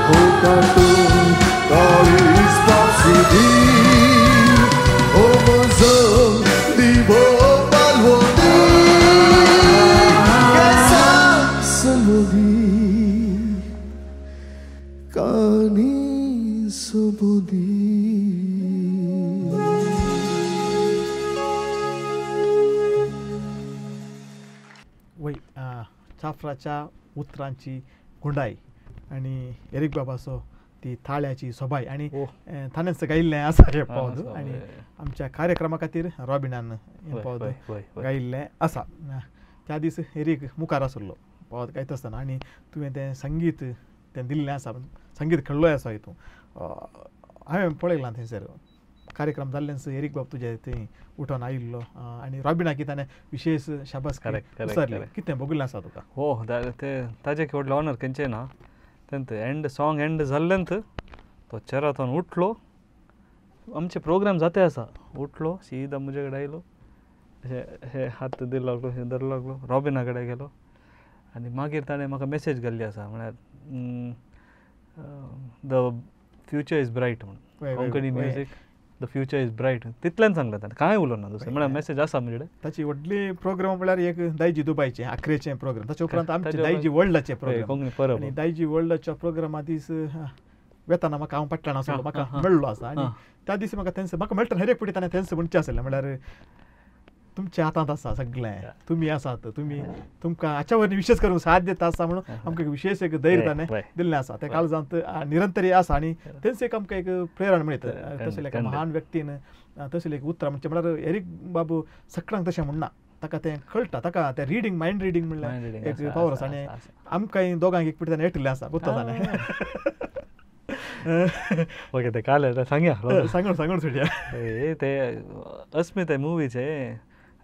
हो कांटो काळीज पापसुदी हो म्हजो दिवो पालवोदी केसाक सलोदी कानी सोंपुदी. चाफ्राच्या उतरांची गुंडाय आनी एरीक बाबाचो ती थाळ्याची सोबाय आनी ताणेंच गायिल्लें आसा हें पद आनी आमच्या कार्यक्रमा खातीर रॉबिनान हें पद गायिल्लें आसा. त्या दीस एरीक मुखार आसलो पद गायता आसतना आनी तुवें तें संगीत तें दिल्लें आसा, संगीत खेळ्ळोय आसा हितून हांवें पळयलां थंयसर कार्यक्रम जाल्ल्यान एरीक बाब तुजे थंय उठोन आयिल्लो आनी रॉबिनाक ताणें विशेश शाबास विचारली. कितें भोगिल्लें आसा तुका? हो तें ताजें व्हडलें ऑनर खंयचें ना. तें एंड सॉंग एंड जाल्लेंत तो चेरातोन उठलो, आमचे प्रोग्राम जाते आसा, उठलो सीधा म्हजे कडेन आयलो, अशें हे हात दिलो लागलो, अशें धरलो लागलो, रॉबिना कडेन गेलो आनी मागीर ताणें म्हाका मॅसेज घाल्ली आसा, म्हळ्यार the future is bright म्हणून, Konkani music the future is bright, तितल्यान सांगलें ताणें, कांय उलोवं ना दुसरें, म्हळ्यार मॅसेज आसा म्हजे कडेन. ताची व्हडली प्रोग्राम म्हळ्यार एक दायजी दुबायचें आखरेचें प्रोग्राम, ताचे उपरांत आमचें दायजी वर्ल्डाचें प्रोग्राम, कोंकणी परब. आनी दायजी वर्ल्डाच्या प्रोग्रामा दीस वेताना म्हाका हांव पट्टाण आसलो, म्हाका मेळ्ळो आसा आनी त्या दीस म्हाका तेंस म्हाका मेळटा हर एक फावटी ताणें तेंस म्हणचें आसलें, म्हळ्यार तुमच्या हातांत आसा सगळें, तुमी आसात, तुमी तुमकां हाच्या वरवीं विशेश करून साथ दिता आसा म्हणून आमकां एक विशेश एक धैर्य ताणें दिल्लें आसा, तें काळजांत निरंतरी आसा आनी तेंच एक आमकां एक प्रेरणा मेळटा. तशें एका महान व्यक्तीन तशें एक उतरां म्हणचें म्हळ्यार एरीक बाबू सगळ्यांक तशें म्हणना, ताका तें कळटा, ताका तें रिडींग मायंड रिडींग म्हणल्यार एक पावर आसा आनी आमकां दोगांक एक फावटी ताणें येटिल्लें आसा गुत्ता ताणें. ओके ते काल सांगया सांगून सांगून सुटया. ते अस्मिताय मुवीचे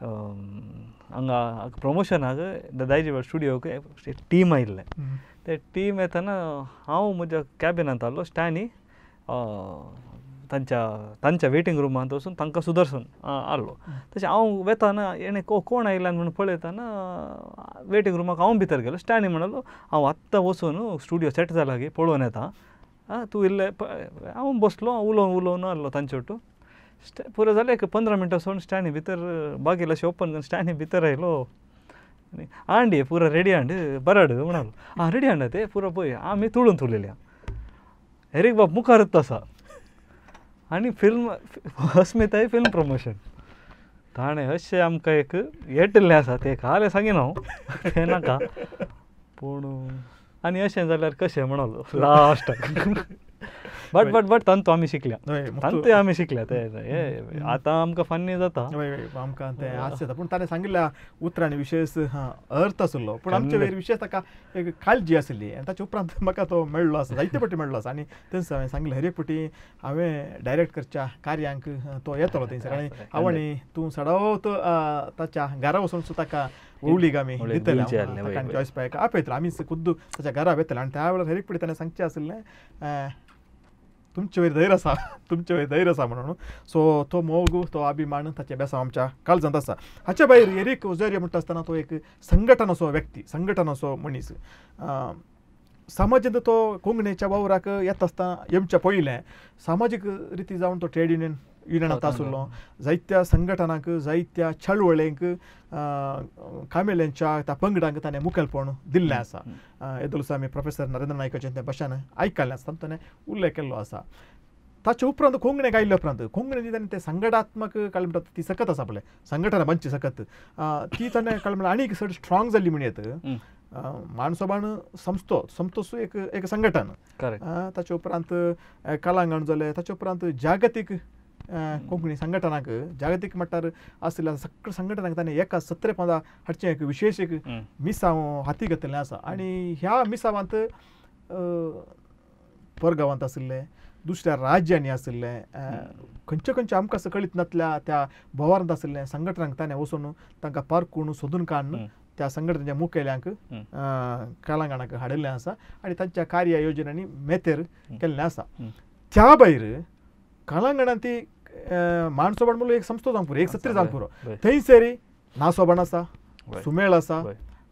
हांगा प्रमोशनाक दायजी स्टुडियोक टीम आयिल्लें, ते टीम येतना हांव म्हज्या कॅबिनांत आसलो, स्टॅनी तांच्या तांच्या वेटिंग रुमांत वचून तांकां सुदर्शन आसलो. तशें हांव वेताना हेणें कोण आयला म्हणून पळयतना वेटिंग रुमाक हांव भितर गेलो, स्टॅनी म्हणलो हांव आत्तां वचून स्टुडियो सेट जाला गी पळोवन येता, आं तूं इल्लें. हांव बसलो उलोवन उलोवन आसलो तांचे वटू, पुरो जालें एक 15 मिनटां सोडून स्टॅनी भितर बागेल अशें ओपन करून स्टॅनी भितर आयलो आनी आंडी पुरो रेडी आंड बराड म्हणालो, आं रेडी आंड ते पुरो पळय आमी तुळून तुळिल्ल्या. एरीक बाब मुखारच आसा आनी फिल्म अस्मिताय फिल्म प्रमोशन ताणें अशें आमकां एक येटिल्लें आसा तें कालें सांगिना हांव, तें नाका, पूण आनी अशें जाल्यार कशें म्हणलो लास्टाक. बट बट बट तांतू आमी शिकल्या, तांतूय आमी शिकल्या, ते आतां आमकां फन्नी जाता, आमकां तें हास्य येता, पूण ताणें सांगिल्ल्या उतरांनी विशेश अर्थ आसलो, पूण आमचे वयर विशेश ताका एक काळजी आसली आनी ताचे उपरांत म्हाका तो मेळ्ळो आसा, जायते फावटी मेळ्ळो आसा आनी तेंच हांवें सांगलें हर एक फावटी हांवें डायरेक्ट करच्या कार्यांक तो येतलो थंयसर आनी हांव आनी तूं सदांच ताच्या घरा वचून सुद्दां ताका उवळीक आमी दितले, ताका जॉयस पायक आपयतलो, आमी खुद्द ताच्या घरा वेतले आनी त्या वेळार हर एक फावटी ताणें सांगचें आशिल्लें तुमचे वयर धैर्य आसा, तुमचे वयर धैर्य आसा म्हणून. सो तो मोग तो अभिमान ताचें बेसांव आमच्या काळजांत आसा. हाचे भायर एरीक ओझेरियो म्हणटा आसतना तो एक संघटनाचो व्यक्ती, संघटनाचो मनीस. समाजांत तो कोंकणीच्या वावराक येता आसतना येवच्या पयलें सामाजीक रिती जावन तो ट्रेड युनियन युनियनांत आसलो, जायत्या संघटनांक जायत्या चळवळींक कामेल्यांच्या त्या पंगडांक ताणें मुखेलपण दिल्लें आसा. येदोळसा आमी प्रोफेसर नरेंद्र नायकाचें तें भाशण आयकल्लें आसा, ताणें उल्लेख केल्लो आसा. ताचे उपरांत कोंकणी गायल्या उपरांत कोंकणी ताणें तें संघटात्मक काळ म्हणटात ती सकत आसा पळय, संघटना बांदची सकत ती ताणें काळ म्हणल्यार आनीक चड स्ट्रॉंग जाल्ली म्हण येत. माणसोबाण संस्थो संस्थोसू एक एक संघटन, ताचे उपरांत कलांगण जालें, ताचे उपरांत जागतीक कोंकणी संघटनाक जागतीक मट्टार आशिल्ल्या सगळ्या संघटनाक ताणें एका सत्रे पंदा हाडचें एक विशेश एक मिसांव हाती घेतिल्लें आसा. आनी ह्या मिसावांत परगांवांत आशिल्ले, दुसऱ्या राज्यांनी आशिल्ले, खंयचे खंयचे आमकां कळीत नासल्या त्या भोवारांत आशिल्ले संघटनांक ताणें वचून तांकां पारखून सोदून काडून त्या संघटनेच्या मुखेल्यांक कलांगणाक हाडिल्लें आसा आनी तांच्या कार्य योजनांनी मेतेर केल्लें आसा. त्या भायर कलांगणांत ती माणसोबाण म्हणून एक संस्थो जावंक पुरो, एक सत्री जावंक पुरो, थंयसर नासोबाण आसा, सुमेळ आसा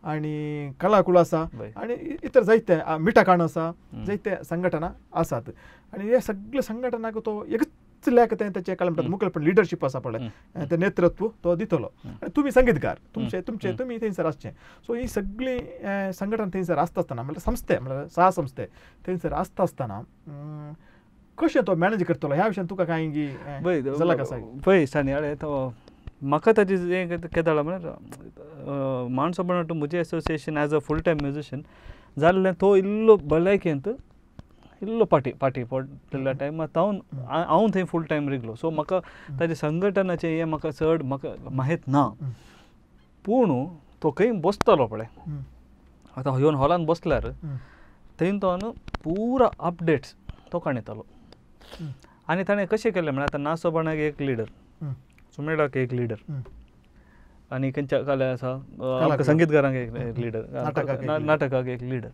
आनी कलाकुळ आसा आनी इतर जायते मिठाकाण आसा, जायते संघटना आसात. आनी हे सगळे संघटनाक तो एकच लेख तें ताचें काय म्हणटात मुखेलपण लिडरशीप आसा पळय, तें नेतृत्व तो दितलो. आनी तुमी संगीतकार तुमचे तुमचे तुमी थंयसर आसचें. सो ही सगळीं संघटना थंयसर आसता आसतना म्हणल्यार संस्थे म्हणल्यार सहा संस्थे थंयसर आसता आसतना कशें तो मॅनेज करतलो ह्या विशयान तुका कांय झलक आसा? पळय सान्याळे तो म्हाका ताजी हें केदाळा म्हळ्यार माणसोबाण म्हजें association as a full time musician जाल्लें, तो इल्लो भलायकेंत इल्लो पाटी पाटी पडलेल्या टायमार तावन हांव थंय फूल टायम रिगलो. सो म्हाका ताजें संघटनाचें हें म्हाका चड म्हाका माहीत ना, पूण तो खंय बसतलो पळय आतां येवन हॉलान बसल्यार थंय तो न्हू पुरा अपडेट्स तो काणयतालो. आनी ताणें कशें केलें म्हळ्यार आतां नासोबाणाक एक लिडर, सुमेळाक एक लिडर, आनी खंयच्या कला आसा संगीतकारांक एक लिडर, नाटकाक एक लिडर,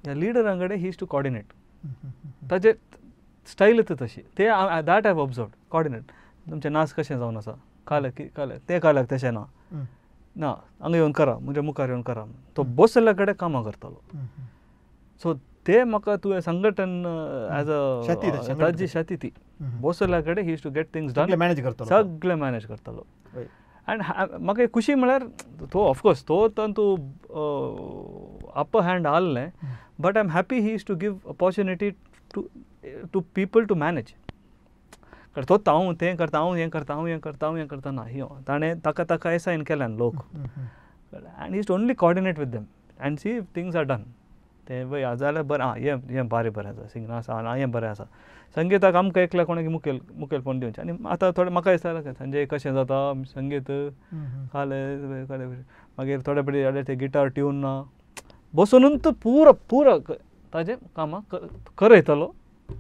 ह्या लिडरां कडेन he is to coordinate. ताजे स्टायलच तशी ते that have observed coordinate. तुमचें नाच कशें जावन आसा, काल काल तें काल्याक तशें ना ना हांगा येवन करा, म्हज्या मुखार येवन करा, तो बसल्या कडेन कामां करतालो. सो ते म्हाका तुवें संघटन एज अ ताजी शाती ती बसल्या कडेन he is to get things done, manage करतालो, सगळें मॅनेज करतालो. आनी म्हाका एक खुशी म्हळ्यार तो ऑफकोर्स तो तातूंत अपर हँड आहलें, but I am happy he is to give opportunity to people to manage. कारण तो हांव तें करता, हांव हें करता, हांव हें करता, हांव हें करता ना, ताणें ताका ताका एसायन केल्यान लोक, and he is to only coordinate with them and see if things are done. तें पळय जाल्यार बरें, आं हें हें बारें बरें आसा, सिंगना आसा, आं हें बरें आसा, संगीताक आमकां एकल्या कोणाक मुखेल मुखेलपण दिवचें. आनी आतां थोडें म्हाका दिसता संजय कशें जाता संगीत काले काले, मागीर थोडे पयलीं ते गिटार ट्यून ना, बसोनूच पुरो पुरो ताजें कामां करयतलो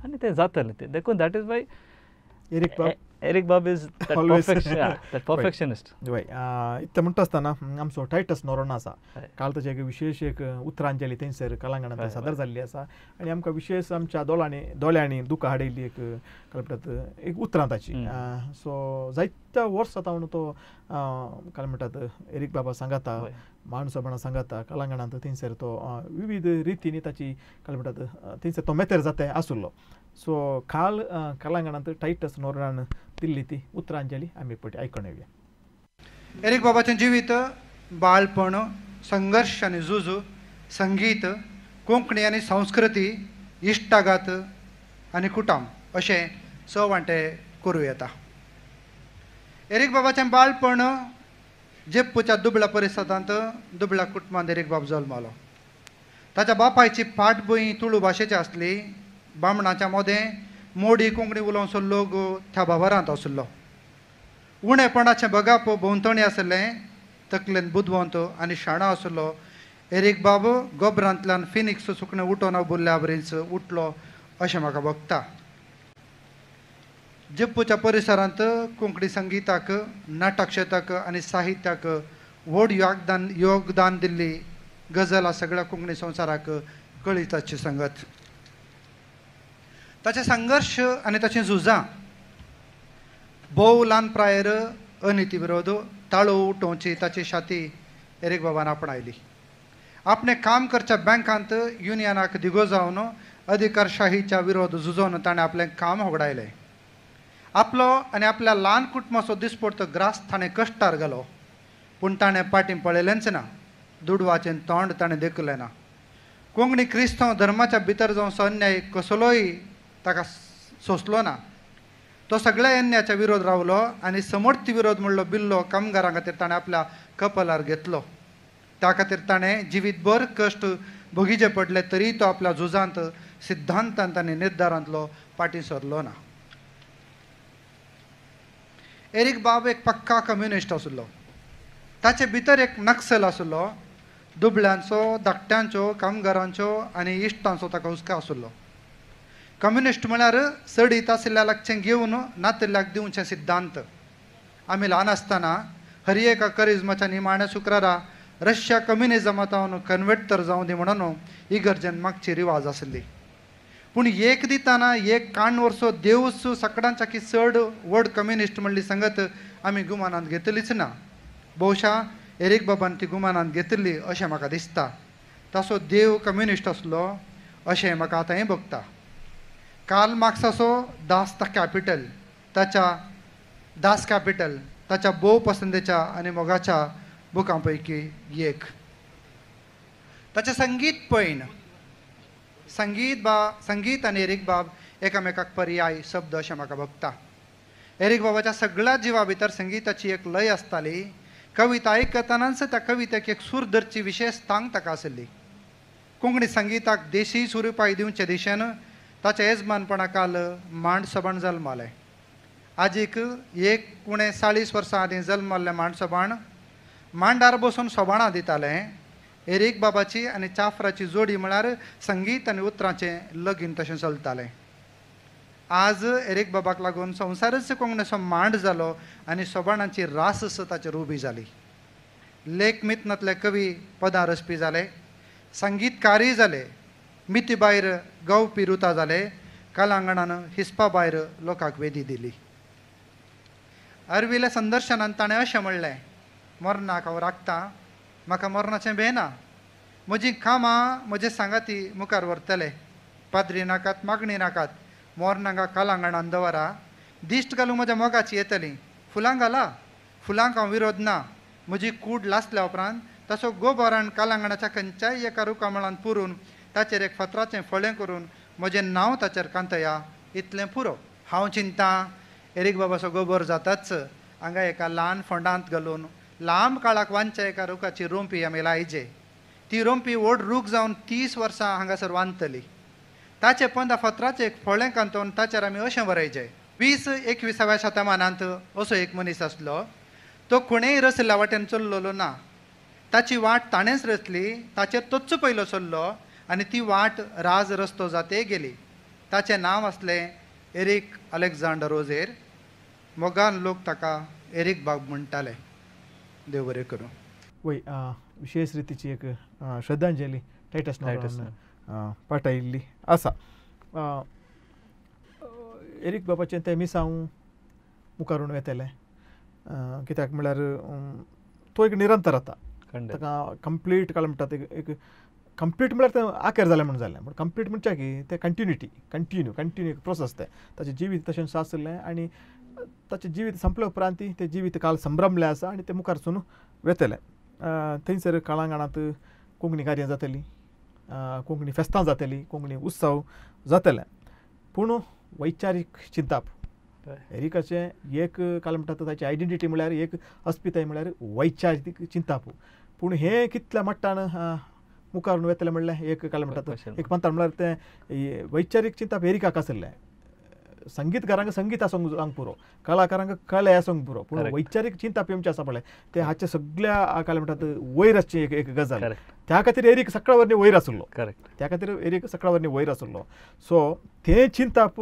आनी तें जातलें तें. देखून that is why Eric Bab is that perfectionist. वय इतलें म्हणटा आसतना आमचो टायटस नोरोना आसा, काल ताचें एक विशेश एक उतरांजली थंयसर कलांगणांत सादर जाल्ली आसा आनी आमकां विशेश आमच्या दोळ्यांनी दोळ्यांनी दुकां हाडिल्ली एक काय म्हणटात एक उतरां ताची. सो जायत्या वर्सां तावन तो काय म्हणटात एरीक बाबा सांगाता, माणसोपणा सांगाता कलांगणांत थंयसर तो विविध रितींनी ताची काय म्हणटात थंयसर तो मेतेर जाता आसलो. सो काल कलांगणांत टायटस नोरोनान दिल्ली ती उतरांजली आमी पळय आयकून येवया. एरीक बाबाचें जिवीत बाळपण, संघर्श आनी झूज, संगीत, कोंकणी आनी संस्कृती, इश्टागात आनी कुटाम अशें स वांटे करूं येता. एरीक बाबाचें बाळपण जेप्पूच्या दुबळ्या परिसरांत दुबळ्या कुटुंबांत एरीक बाब जल्मलो. ताच्या बापायची फाटभूंय तुळू भाशेची आसली. बामणाच्या मोदें मोडी कोंकणी उलोवचो लोक त्या भावारांत आशिल्लो. उणेपणाचें बगाप भोंवतणी आशिल्लें. तकलेन बुदवंत आनी शाणो आशिल्लो एरीक बाब गोबरांतल्यान फिनिक्स सुकणें उठोन बोल्ल्या बरीच उठलो अशें म्हाका भोगता. जेप्पूच्या परिसरांत कोंकणी संगीताक, नाटक क्षेत्राक आनी साहित्याक व्हड योगदान दिल्ली गजल सगळ्या कोंकणी संवसाराक कळीताची संगत. ताचे संघर्श आनी ताचीं झुजां भोव ल्हान प्रायेर अनिती विरोध ताळो उठोवची ताची शाती एरीक बाबान आपणायली. आपणें काम करच्या बँकांत युनियनाक दिगो जावन अधिकारशाहीच्या विरोध झुजोवन ताणें आपलें काम होगडायलें. आपलो आनी आपल्या ल्हान कुटुंबाचो दिसपडतो ग्रास ताणें कश्टार घालो, पूण ताणें पाटीं पळयलेंच ना. दुडवाचें तोंड ताणें देखलें ना. कोंकणी क्रिस्तांव धर्माच्या भितर जावचो अन्याय कसलोय ताका सोंसलो ना. तो सगळ्या अन्यायाच्या विरोध रावलो आनी समर्थी विरोध म्हणलो बिल्लो कामगारां खातीर ताणें आपल्या कपलार घेतलो. त्या खातीर ताणें जिवीतभर कश्ट भोगीचे पडले तरी तो आपल्या झुजांत, सिद्धांतांत आनी निर्धारांतलो फाटीं सरलो ना. एरीक बाब एक पक्का कम्युनिस्ट आशिल्लो. ताचे भितर एक नक्सल आशिल्लो. दुबळ्यांचो, धाकट्यांचो, कामगारांचो आनी इश्टांचो ताका हुस्को आशिल्लो. कम्युनिस्ट म्हळ्यार चडीत आशिल्ल्या लागचें घेवन नातिल्ल्याक दिवचें सिद्धांत. आमी ल्हान आसतना हर एका करिज्माच्या निमाण्या शुक्रारा रशिया कम्युनिजमांत कन्वर्ट तर जावं दी म्हणून इगर्जेन मागची रिवाज आशिल्ली. पूण एक दिताना एक काण वर्सो देवूच सगळ्यांच्या की चड व्हड कम्युनिस्ट म्हणली संगत आमी गुमानांत घेतलीच ना. बहुशा एरीक बाबान ती गुमानांत घेतली अशें म्हाका दिसता. ताचो देव कम्युनिस्ट आसलो अशें म्हाका आतांय भोगता. कार्ल मार्क्साचो दास the capital ताच्या दास कॅपिटल ताच्या भोव पसंदेच्या आनी मोगाच्या बुकां पैकी एक. ताचें संगीत पयण संगीत आनी एरीक बाब एकामेकाक पर्याय शब्द अशें म्हाका भोगता. एरीक बाबाच्या सगळ्या जिवा भितर संगीताची एक लय आसताली. कविता आयकतनाच त्या कवितेक एक सूर धरची विशेष तांक ताका आशिल्ली. कोंकणी संगीताक देशी स्वरुपाय दिवचे दिशेन ताच्या येजमानपणा काल मांड सभाण जल्मालें. आजीक 39 वर्सां आदीं जल्मल्लें मांड सभाण मांडार बसून सोबाणां दितालें. एरीक बाबाची आनी चाफ्राची जोडी म्हळ्यार संगीत आनी उतरांचें लगीन तशें चलतालें. आज एरीक बाबाक लागून संवसारच कोंकणीचो मांड जालो आनी सोबाणांची रास ताचेर उबी जाली. लेख मितनांतले कवी पदां रचपी जाले, संगीतकारय जाले, मिती भायर गावपी रुता जाले, कलांगणान हिसपा भायर लोकांक वेदी दिली. अरविल्या संदर्शनान ताणें अशें म्हणलें, मरणाक हांव राखतां, म्हाका मरणाचें भंय ना, म्हजीं कामां म्हजे सांगाती मुखार व्हरतले, पाद्री नाकात मागणी नाकात, मरणांक कलांगणान दवरा, दिश्ट घालूंक म्हज्या मोगाची येतली, फुलां घाला, फुलांक हांव विरोध ना, म्हजी कूड लासल्या उपरांत तसो गोबरान कलांगणाच्या खंयच्याय एका रुखामळान पुरून ताचेर एक फातराचें फळें करून म्हजें नांव ताचेर कांतया, इतलें पुरो. हांव चिंता एरीक बाबाचो गोबर जाताच हांगा एका ल्हान फोंडांत घालून लांब काळाक वांच्या एका रुखाची रोंपी आमी लायजे. ती रोंपी व्हड रूख जावन 30 वर्सां हांगासर वांदतली. ताचे पंदा फातराचें एक फळें कांतोवन ताचेर आमी अशें बरयचें, 20-21व्या शतमानांत असो एक मनीस आसलो, तो कोणेय रचल्या वाटेन चल्लोलो ना, ताची वाट ताणेंच रचली, ताचेर तोच पयलो चल्लो आनी ती वाट राज रस्तो जाते गेली. ताचें नांव आसलें एरीक अलेक्झांडर ओझेर. मोगान लोक ताका एरीक बाब म्हणटाले. देव बरें करूं. वय विशेष रितीची एक श्रद्धांजली टायटस पाठयिल्ली आसा. एरीक बाबाचें तें मिसांव मुखारून वेतलें, कित्याक म्हळ्यार तो एक निरंतर आतां ताका कंप्लीट काल म्हणटात एक कंप्लीट म्हळ्यार तें आखेर जालें म्हूण जालें, पूण कंप्लीट म्हणच्या की तें कंटिन्युटी कंटिन्यू कंटिन्यू एक प्रोसेस तें ताचें जिवीत तशेंच आसलें आनी ताचें जिवीत संपले उपरांत तें जिवीत काल संभ्रमलें आसा आनी तें मुखार सून वेतलें. थंयसर कलांगणांत कोंकणी कार्यां जातलीं, कोंकणी फेस्तां जातलीं, कोंकणी उत्सव जातले, पूण वैचारीक चिंताप एरिकाचें एक काल म्हणटा ताची आयडेंटिटी म्हळ्यार एक अस्मिताय म्हळ्यार वैचारीक चिंताप. पूण हें कितल्या मट्टान मुखार वेतलें म्हणल्यार एक काल म्हणटात एक पंथान म्हळ्यार तें वैचारीक चिंताप एरिकाक आसलें. संगीतकारांक संगीत आसूंक जावंक पुरो, कलाकारांक कला आसूंक पुरो, पूण वैचारीक चिंताप आमचें आसा पळय तें हाचे सगळ्या काल म्हणटात वयर आसची एक एक गजाल. त्या खातीर एरीक सकाळ वरनी वयर आसलो, त्या खातीर एरीक सकाळ वरनी वयर आसलो. सो तें चिंताप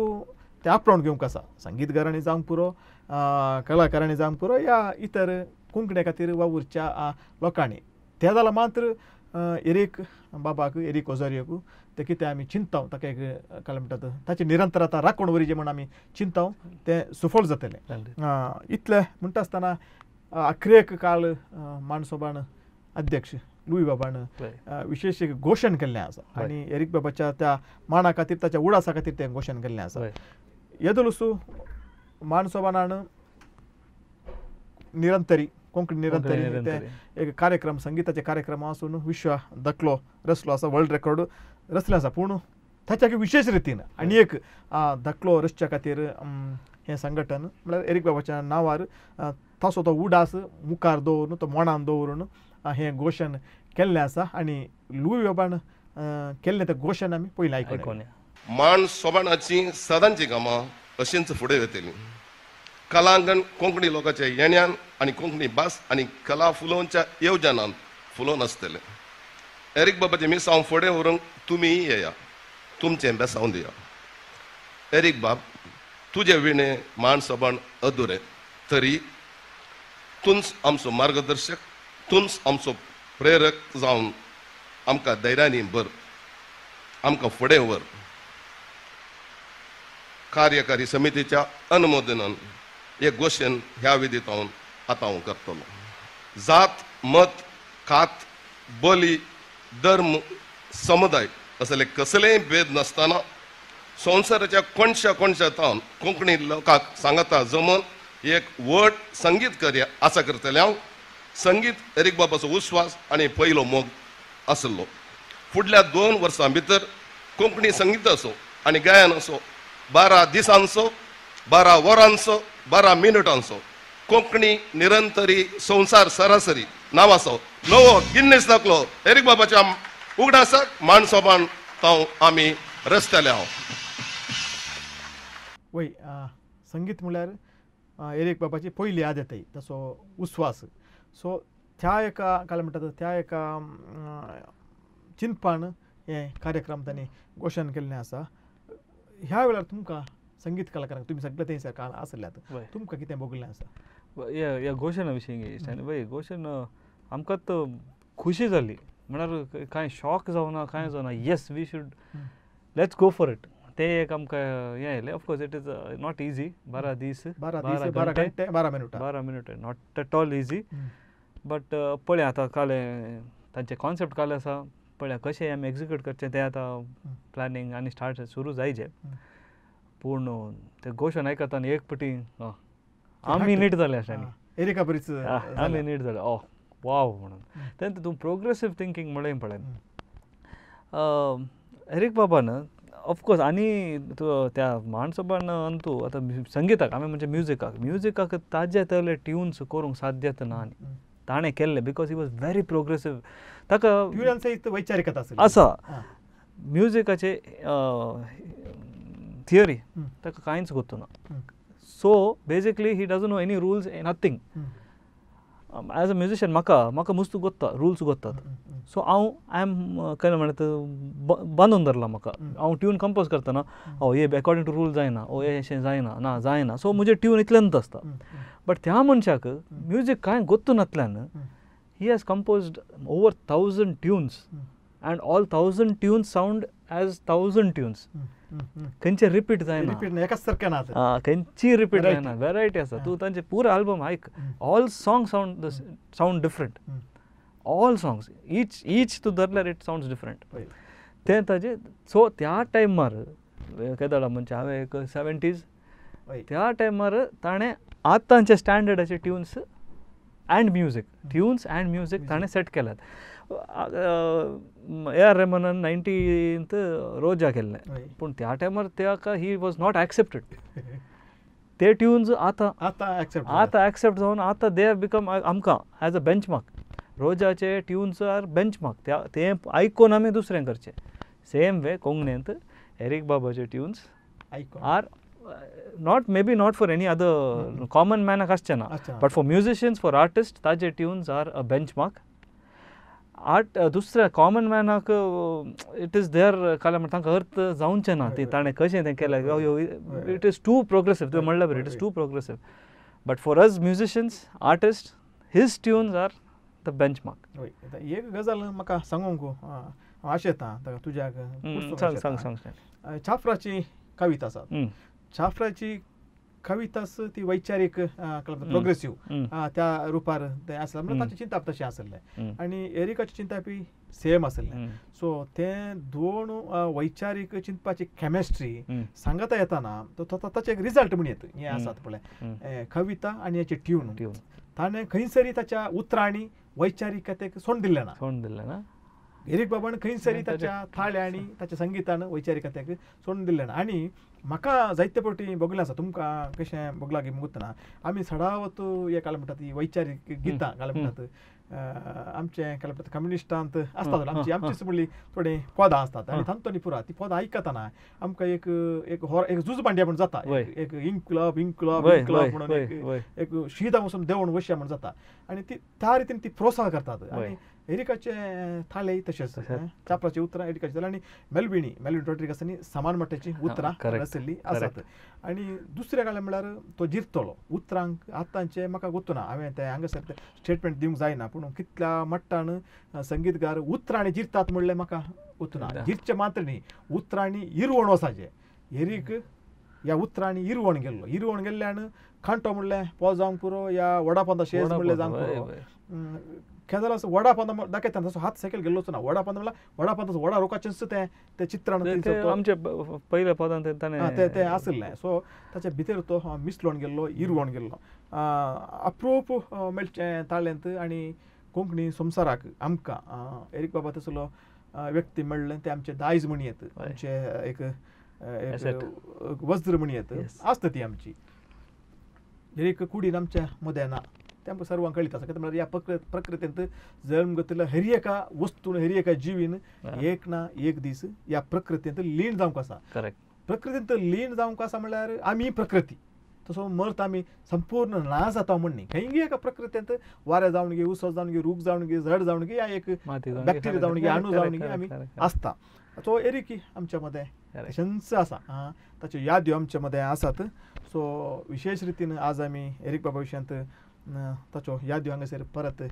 तें आपणावन घेवंक आसा, संगीतकारांनी जावंक पुरो, कलाकारांनी जावंक पुरो, या इतर कोंकणे खातीर वावुरच्या लोकांनी. तें जाल्यार मात्र एरीक बाबाक एरीक ओझारियोक तें कितें आमी चिंताव ताका एक काल म्हणटात ताची निरंतरता राखून वरी म्हूण आमी चिंताव तें सुफळ जातलें. इतलें म्हणटा आसतना अखरेक काल मानसोबान अध्यक्ष लुई बाबान विशेष एक घोशण केल्लें आसा आनी एरीक बाबाच्या त्या माना खातीर ताच्या उडासा खातीर तें घोशण केल्लें आसा. येदोलसू मानसोबानान निरंतरी कोंकणी निरंतरी ते एक कार्यक्रम संगीताचे कार्यक्रम आसून विश्व दाखलो रचलो आसा, वर्ल्ड रेकॉर्ड रचले आसा. पूण ताच्या विशेष रितीन आनी एक दाखलो रचच्या खातीर हें संघटन म्हळ्यार एरीक बाबाच्या नांवार तसो तो उडास मुखार दवरून तो मोणान दवरून हें घोशण केल्लें आसा आनी लुई बाबान केल्लें तें घोशण आमी पयलीं आयकून. मान सोबाणाची सदांची कामां अशींच फुडें वतलीं. कलांगण कोंकणी लोकांच्या येण्यान आनी कोंकणी भास आनी कला फुलोवच्या येवजनान फुलोवन आसतलें. एरीक बाबाचें मिसांव फुडें व्हरूंक तुमी येया, तुमचें बेसांव दिया. एरीक बाब, तुजे विणें मान सोबाण अधुरें तरी तूंच आमचो मार्गदर्शक, तूंच आमचो प्रेरक जावन आमकां धैर्यानी भर, आमकां फुडें व्हर. कार्यकारी समितीच्या अनुमोदनान एक घोशण ह्या विधीत हांव आतां हांव करतलो. जात, मत, कात, बली, धर्म, समुदाय असले कसलेय भेद नासतना संवसाराच्या कोणशा कोणशा तावन कोंकणी लोकांक सांगाता जमन एक व्हड संगीत कार्य आसा करतलें हांव. संगीत एरीक बाबाचो उस्वास आनी पयलो मोग आसलो. फुडल्या 2 वर्सां भितर कोंकणी संगीताचो आनी गायनाचो 12 दिसांचो, 12 वरांचो, 12 मिनटांचो कोंकणी निरंतरी संवसार सरासरी नांवाचो नवो गिन्नीस दाखलो एरीक बाबाच्या उगडासाक मान सोबान तो आमी रचतले हांव. वय संगीत म्हळ्यार एरीक बाबाची पयली आदत तसो उस्वास सो त्या एका काय म्हणटात त्या एका चिंतपान हे कार्यक्रम तांणी घोशण केल्लें आसा. ह्या वेळार तुमकां संगीत कलाकारांक तुमी सगळे थंयसर काळ आसल्यात तुमकां कितें भोगलें आसा ह्या घोशणा विशीं? वय घोशण आमकां तर खुशी जाली म्हळ्यार कांय शॉक जावना कांय जावना. Yes we should let's go for it. ते एक आमकां हें आयलें. Of course it is not easy. 12 दीस 12 घंटे 12 मिनटां 12 मिनटां not at all easy. But पळय आतां काल तांचे कॉन्सेप्ट काल आसा पळय कशें आमी एक्जिक्यूट करचें तें आतां प्लॅनिंग आनी स्टार्ट सुरू जायचे. पूण ते घोशण आयकता आनी एक पटी आमी नीट जाले आसा एरिका बरीच आमी नीट जाले ओ वाव म्हणून. तेन्ना तूं प्रोग्रेसीव थिंकींग म्हणलें पळय एरीक बाबान. ऑफकोर्स आनी त्या माणसोबान अंतू आतां संगिताक आमी म्हणजे म्युजिकाक म्युजिकाक ताजे तले ट्युन्स करूंक साध्यत ना आनी ताणें केल्लें because he was very progressive. ताका वैचारिकता आसा म्युजिकाचे थियरी ताका कांयच गोत्तू ना. So basically he doesn't know any rules nothing. As a musician म्हाका म्हाका मुस्तू गोत्ता रुल्स गोत्तात. सो हांव I am काय म्हणटा बांदून धरला म्हाका हांव ट्यून कंपोज करतना ओ हे अकॉर्डिंग टू रूल जायना ओ हे अशें जायना ना जायना. सो म्हजें ट्यून इतल्यानूच आसता. बट त्या मनशाक म्युजीक कांय गोत्तू नातल्यान he has composed over 1000 tunes and all 1000 tunes sound as 1000 tunes. खंयचे रिपीट जायना खंयची रिपीट जायना वेरायटी आसा. तूं तांचे पुरो आल्बम आयक all song sound sound different. All songs each each तूं धरल्यार it sounds different. तें ताजें. सो त्या टायमार केदळा म्हणजे हांवें एक 70s त्या टायमार ताणें आतांचे स्टँडर्डाचे tunes and music tunes and music ताणें सेट केल्यात. ए आर रेहमानान 90s रोजा केल्लें पूण त्या टायमार ताका he was not accepted. ते ट्युन्स आतां आतां एक्सेप्ट जावन आतां they have become आमकां एज अ बेंचमार्क. रोजाचे ट्युन्स आर बेंचमार्क ते आयकून आमी दुसरें करचें. सेम वे कोंकणींत एरीक बाबाचे tunes are not may be not for any other common मॅनाक आसचें ना but for musicians for artist ताजे tunes are a benchmark. Art दुसऱ्या कॉमन मॅनाक it is there काल म्हणटा तांकां अर्थ जावचें ना ती ताणें कशें तें केलें. It is too progressive तुवें म्हणल्यार it is too progressive. But for us musicians artist his tunes are the benchmark. एक गजाल म्हाका सांगूंक हांव आशेतां तुज्याक सांग सांग. छापराची कविता आसा. छापराची कविता ती वैचारीक प्रोग्रेसीव त्या रुपार तें आसलें म्हणल्यार ताचें चिंतप तशें आसलें आनी एरिकाचें चिंतपी सेम आसलें. सो तें दोन वैचारीक चिंतपाची केमिस्ट्री सांगता येताना तो ताचें एक रिजल्ट म्हण येता हें आसात पळय कविता आनी हेचे ट्यून ताणें खंयसरी ताच्या उतरांनी वैचारिकतेक सोंड दिल्लें ना. सोंड दिल्लें ना एरीक बाबान खंयसरी ताच्या थाळ्यांनी ताच्या संगितान वैचारिकतेक सोडून दिल्लें ना. आनी म्हाका जायते फावटी भोगलें आसा तुमकां कशें भोगलां की मुगुतना आमी सदांच एक काल म्हणटा ती वैचारीक गितां काल म्हणटात आमचें काल म्हणटात कम्युनिस्टांत आसतात आमची आमचीच म्हणली थोडीं पदां आसतात आनी तांतूनी पुरा ती पदां आयकतना आमकां एक एक एक झुजबांड्या म्हण जाता एक इन्कलाब इन्कलाब इन्कलाब म्हणून एक शिदा वचून देंवून वशया म्हण जाता आनी ती त्या रितीन ती प्रोत्साहन करतात. आनी एरिकाचे थाले तशेंच चापराची उतरां एरिकाची जाल्यार आनी मेलविणी मेलविन रॉड्रिगसांनी समान मट्टाची उतरां रचल्लीं आसात. आनी दुसरें काळार म्हणल्यार तो जिरतलो उतरांक आतांचें म्हाका गोत्तू ना हांवें तें हांगासर तें स्टेटमेंट दिवंक जायना पूण कितल्या मट्टान संगीतकार उतरांनी जिरतात म्हणलें म्हाका गोत्तू ना. जिरचें मात्र न्ही उतरांनी इरवण वचाचें. एरीक ह्या उतरांनी इरवण गेल्लो इरवण गेल्ल्यान कांटो म्हणलें पोज जावंक पुरो या वडा पोंदा शेज म्हणलें जावंक पुरो केदो असो वडा पोंदा दाखयता तसो हात सायकल गेल्लोच ना. वडा पोंदा म्हणल्यार वडा पोंदा वडा रोखाचेंच तें तें चित्रण आमचे पयल्या पदान तें तें आशिल्लें. सो ताच्या भितर तो मिसलोन गेल्लो इरवण गेल्लो अप्रूप मेळचें ताळेंत आनी कोंकणी संवसाराक आमकां एरीक बाबा तसलो व्यक्ती मेळ्ळें तें आमचें दायज म्हण येत आमचें एक वज्र म्हण येत आसता ती आमची एरीक कुडीन आमच्या मदें ना तें आमकां सर्वांक कळीत आसा. कित्याक म्हणल्यार ह्या प्रकृतींत जल्म घेतिल्ल्या हर एका वस्तून हर एका जिवीन एक ना एक दीस ह्या प्रकृतींत लीन जावंक आसा. करेक्ट. प्रकृतींत लीन जावंक आसा म्हणल्यार आमी प्रकृती तसो मर्त आमी संपूर्ण ना जाता म्हण न्ही खंयी एका प्रकृतींत वारें जावन गे उसो जावन गे रूख जावन गे झड जावन गे या एक बॅक्टेरिया जावन गे अणू जावन गे आमी आसता. सो एरिकी आमच्या मदें तशेंच आसा ताच्यो याद्यो आमच्या मदें आसात. सो विशेश रितीन आज आमी एरीक बाबा विशयांत ताच्यो याद्यो हांगासर परत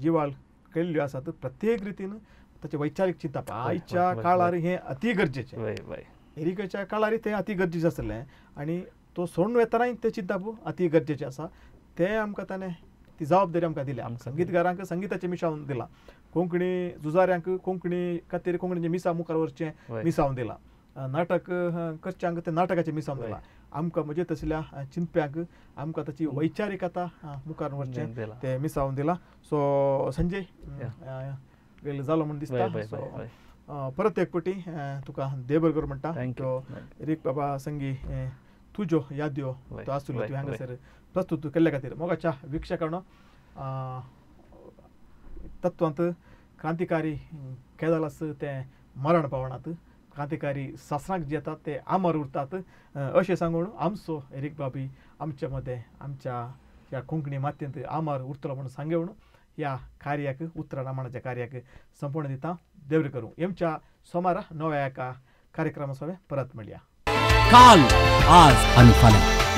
जिवाळ केल्ल्यो आसात. प्रत्येक रितीन ताचें वैचारीक चिंतप आयच्या काळार हें अती गरजेचें, एरिकाच्या काळार तें अती गरजेचें आसलें आनी तो सोडून वेतनाय तें चिंतप अती गरजेचें आसा. तें आमकां ताणें ती जबाबदारी आमकां दिल्या, संगीतकारांक संगीताचें मिसावन दिलां, कोंकणी झुजाऱ्यांक कोंकणी खातीर कोंकणीचें मिसाव मुखार व्हरचें मिसावन दिलां, नाटक करच्यांक तें नाटकाचें मिसावन दिलां, आमकां म्हजे तसल्या चिंतप्यांक आमकां ताची वैचारीक आतां मुखार व्हरचें तें मिसावन दिलां. सो संजय वेळ जालो म्हूण दिसता. सो परत एक पटी तुका देव बरें म्हणटा. तो एरीक बाबा संगी तुज्यो याद्यो तो आसुल्यो तुवें हांगासर प्रस्तुत केल्ल्या खातीर मोगाच्या वीक्षकांनो तत्वांत क्रांतिकारी केदालास तें मरण पावणात, क्रांतिकारी सासणाक जे येतात ते आमर उरतात अशें सांगून आमचो एरीक बाबी आमच्या मदें आमच्या ह्या कोंकणी मातयेंत आमर उरतलो म्हणून सांगेवन ह्या कार्याक उतरां रामायणाच्या कार्याक संपूर्ण दिता. देव बरें करूं. आमच्या सोमारा नव्या एका कार्यक्रमा सवें परत मेळया. काल, आज आनी फाल्यां.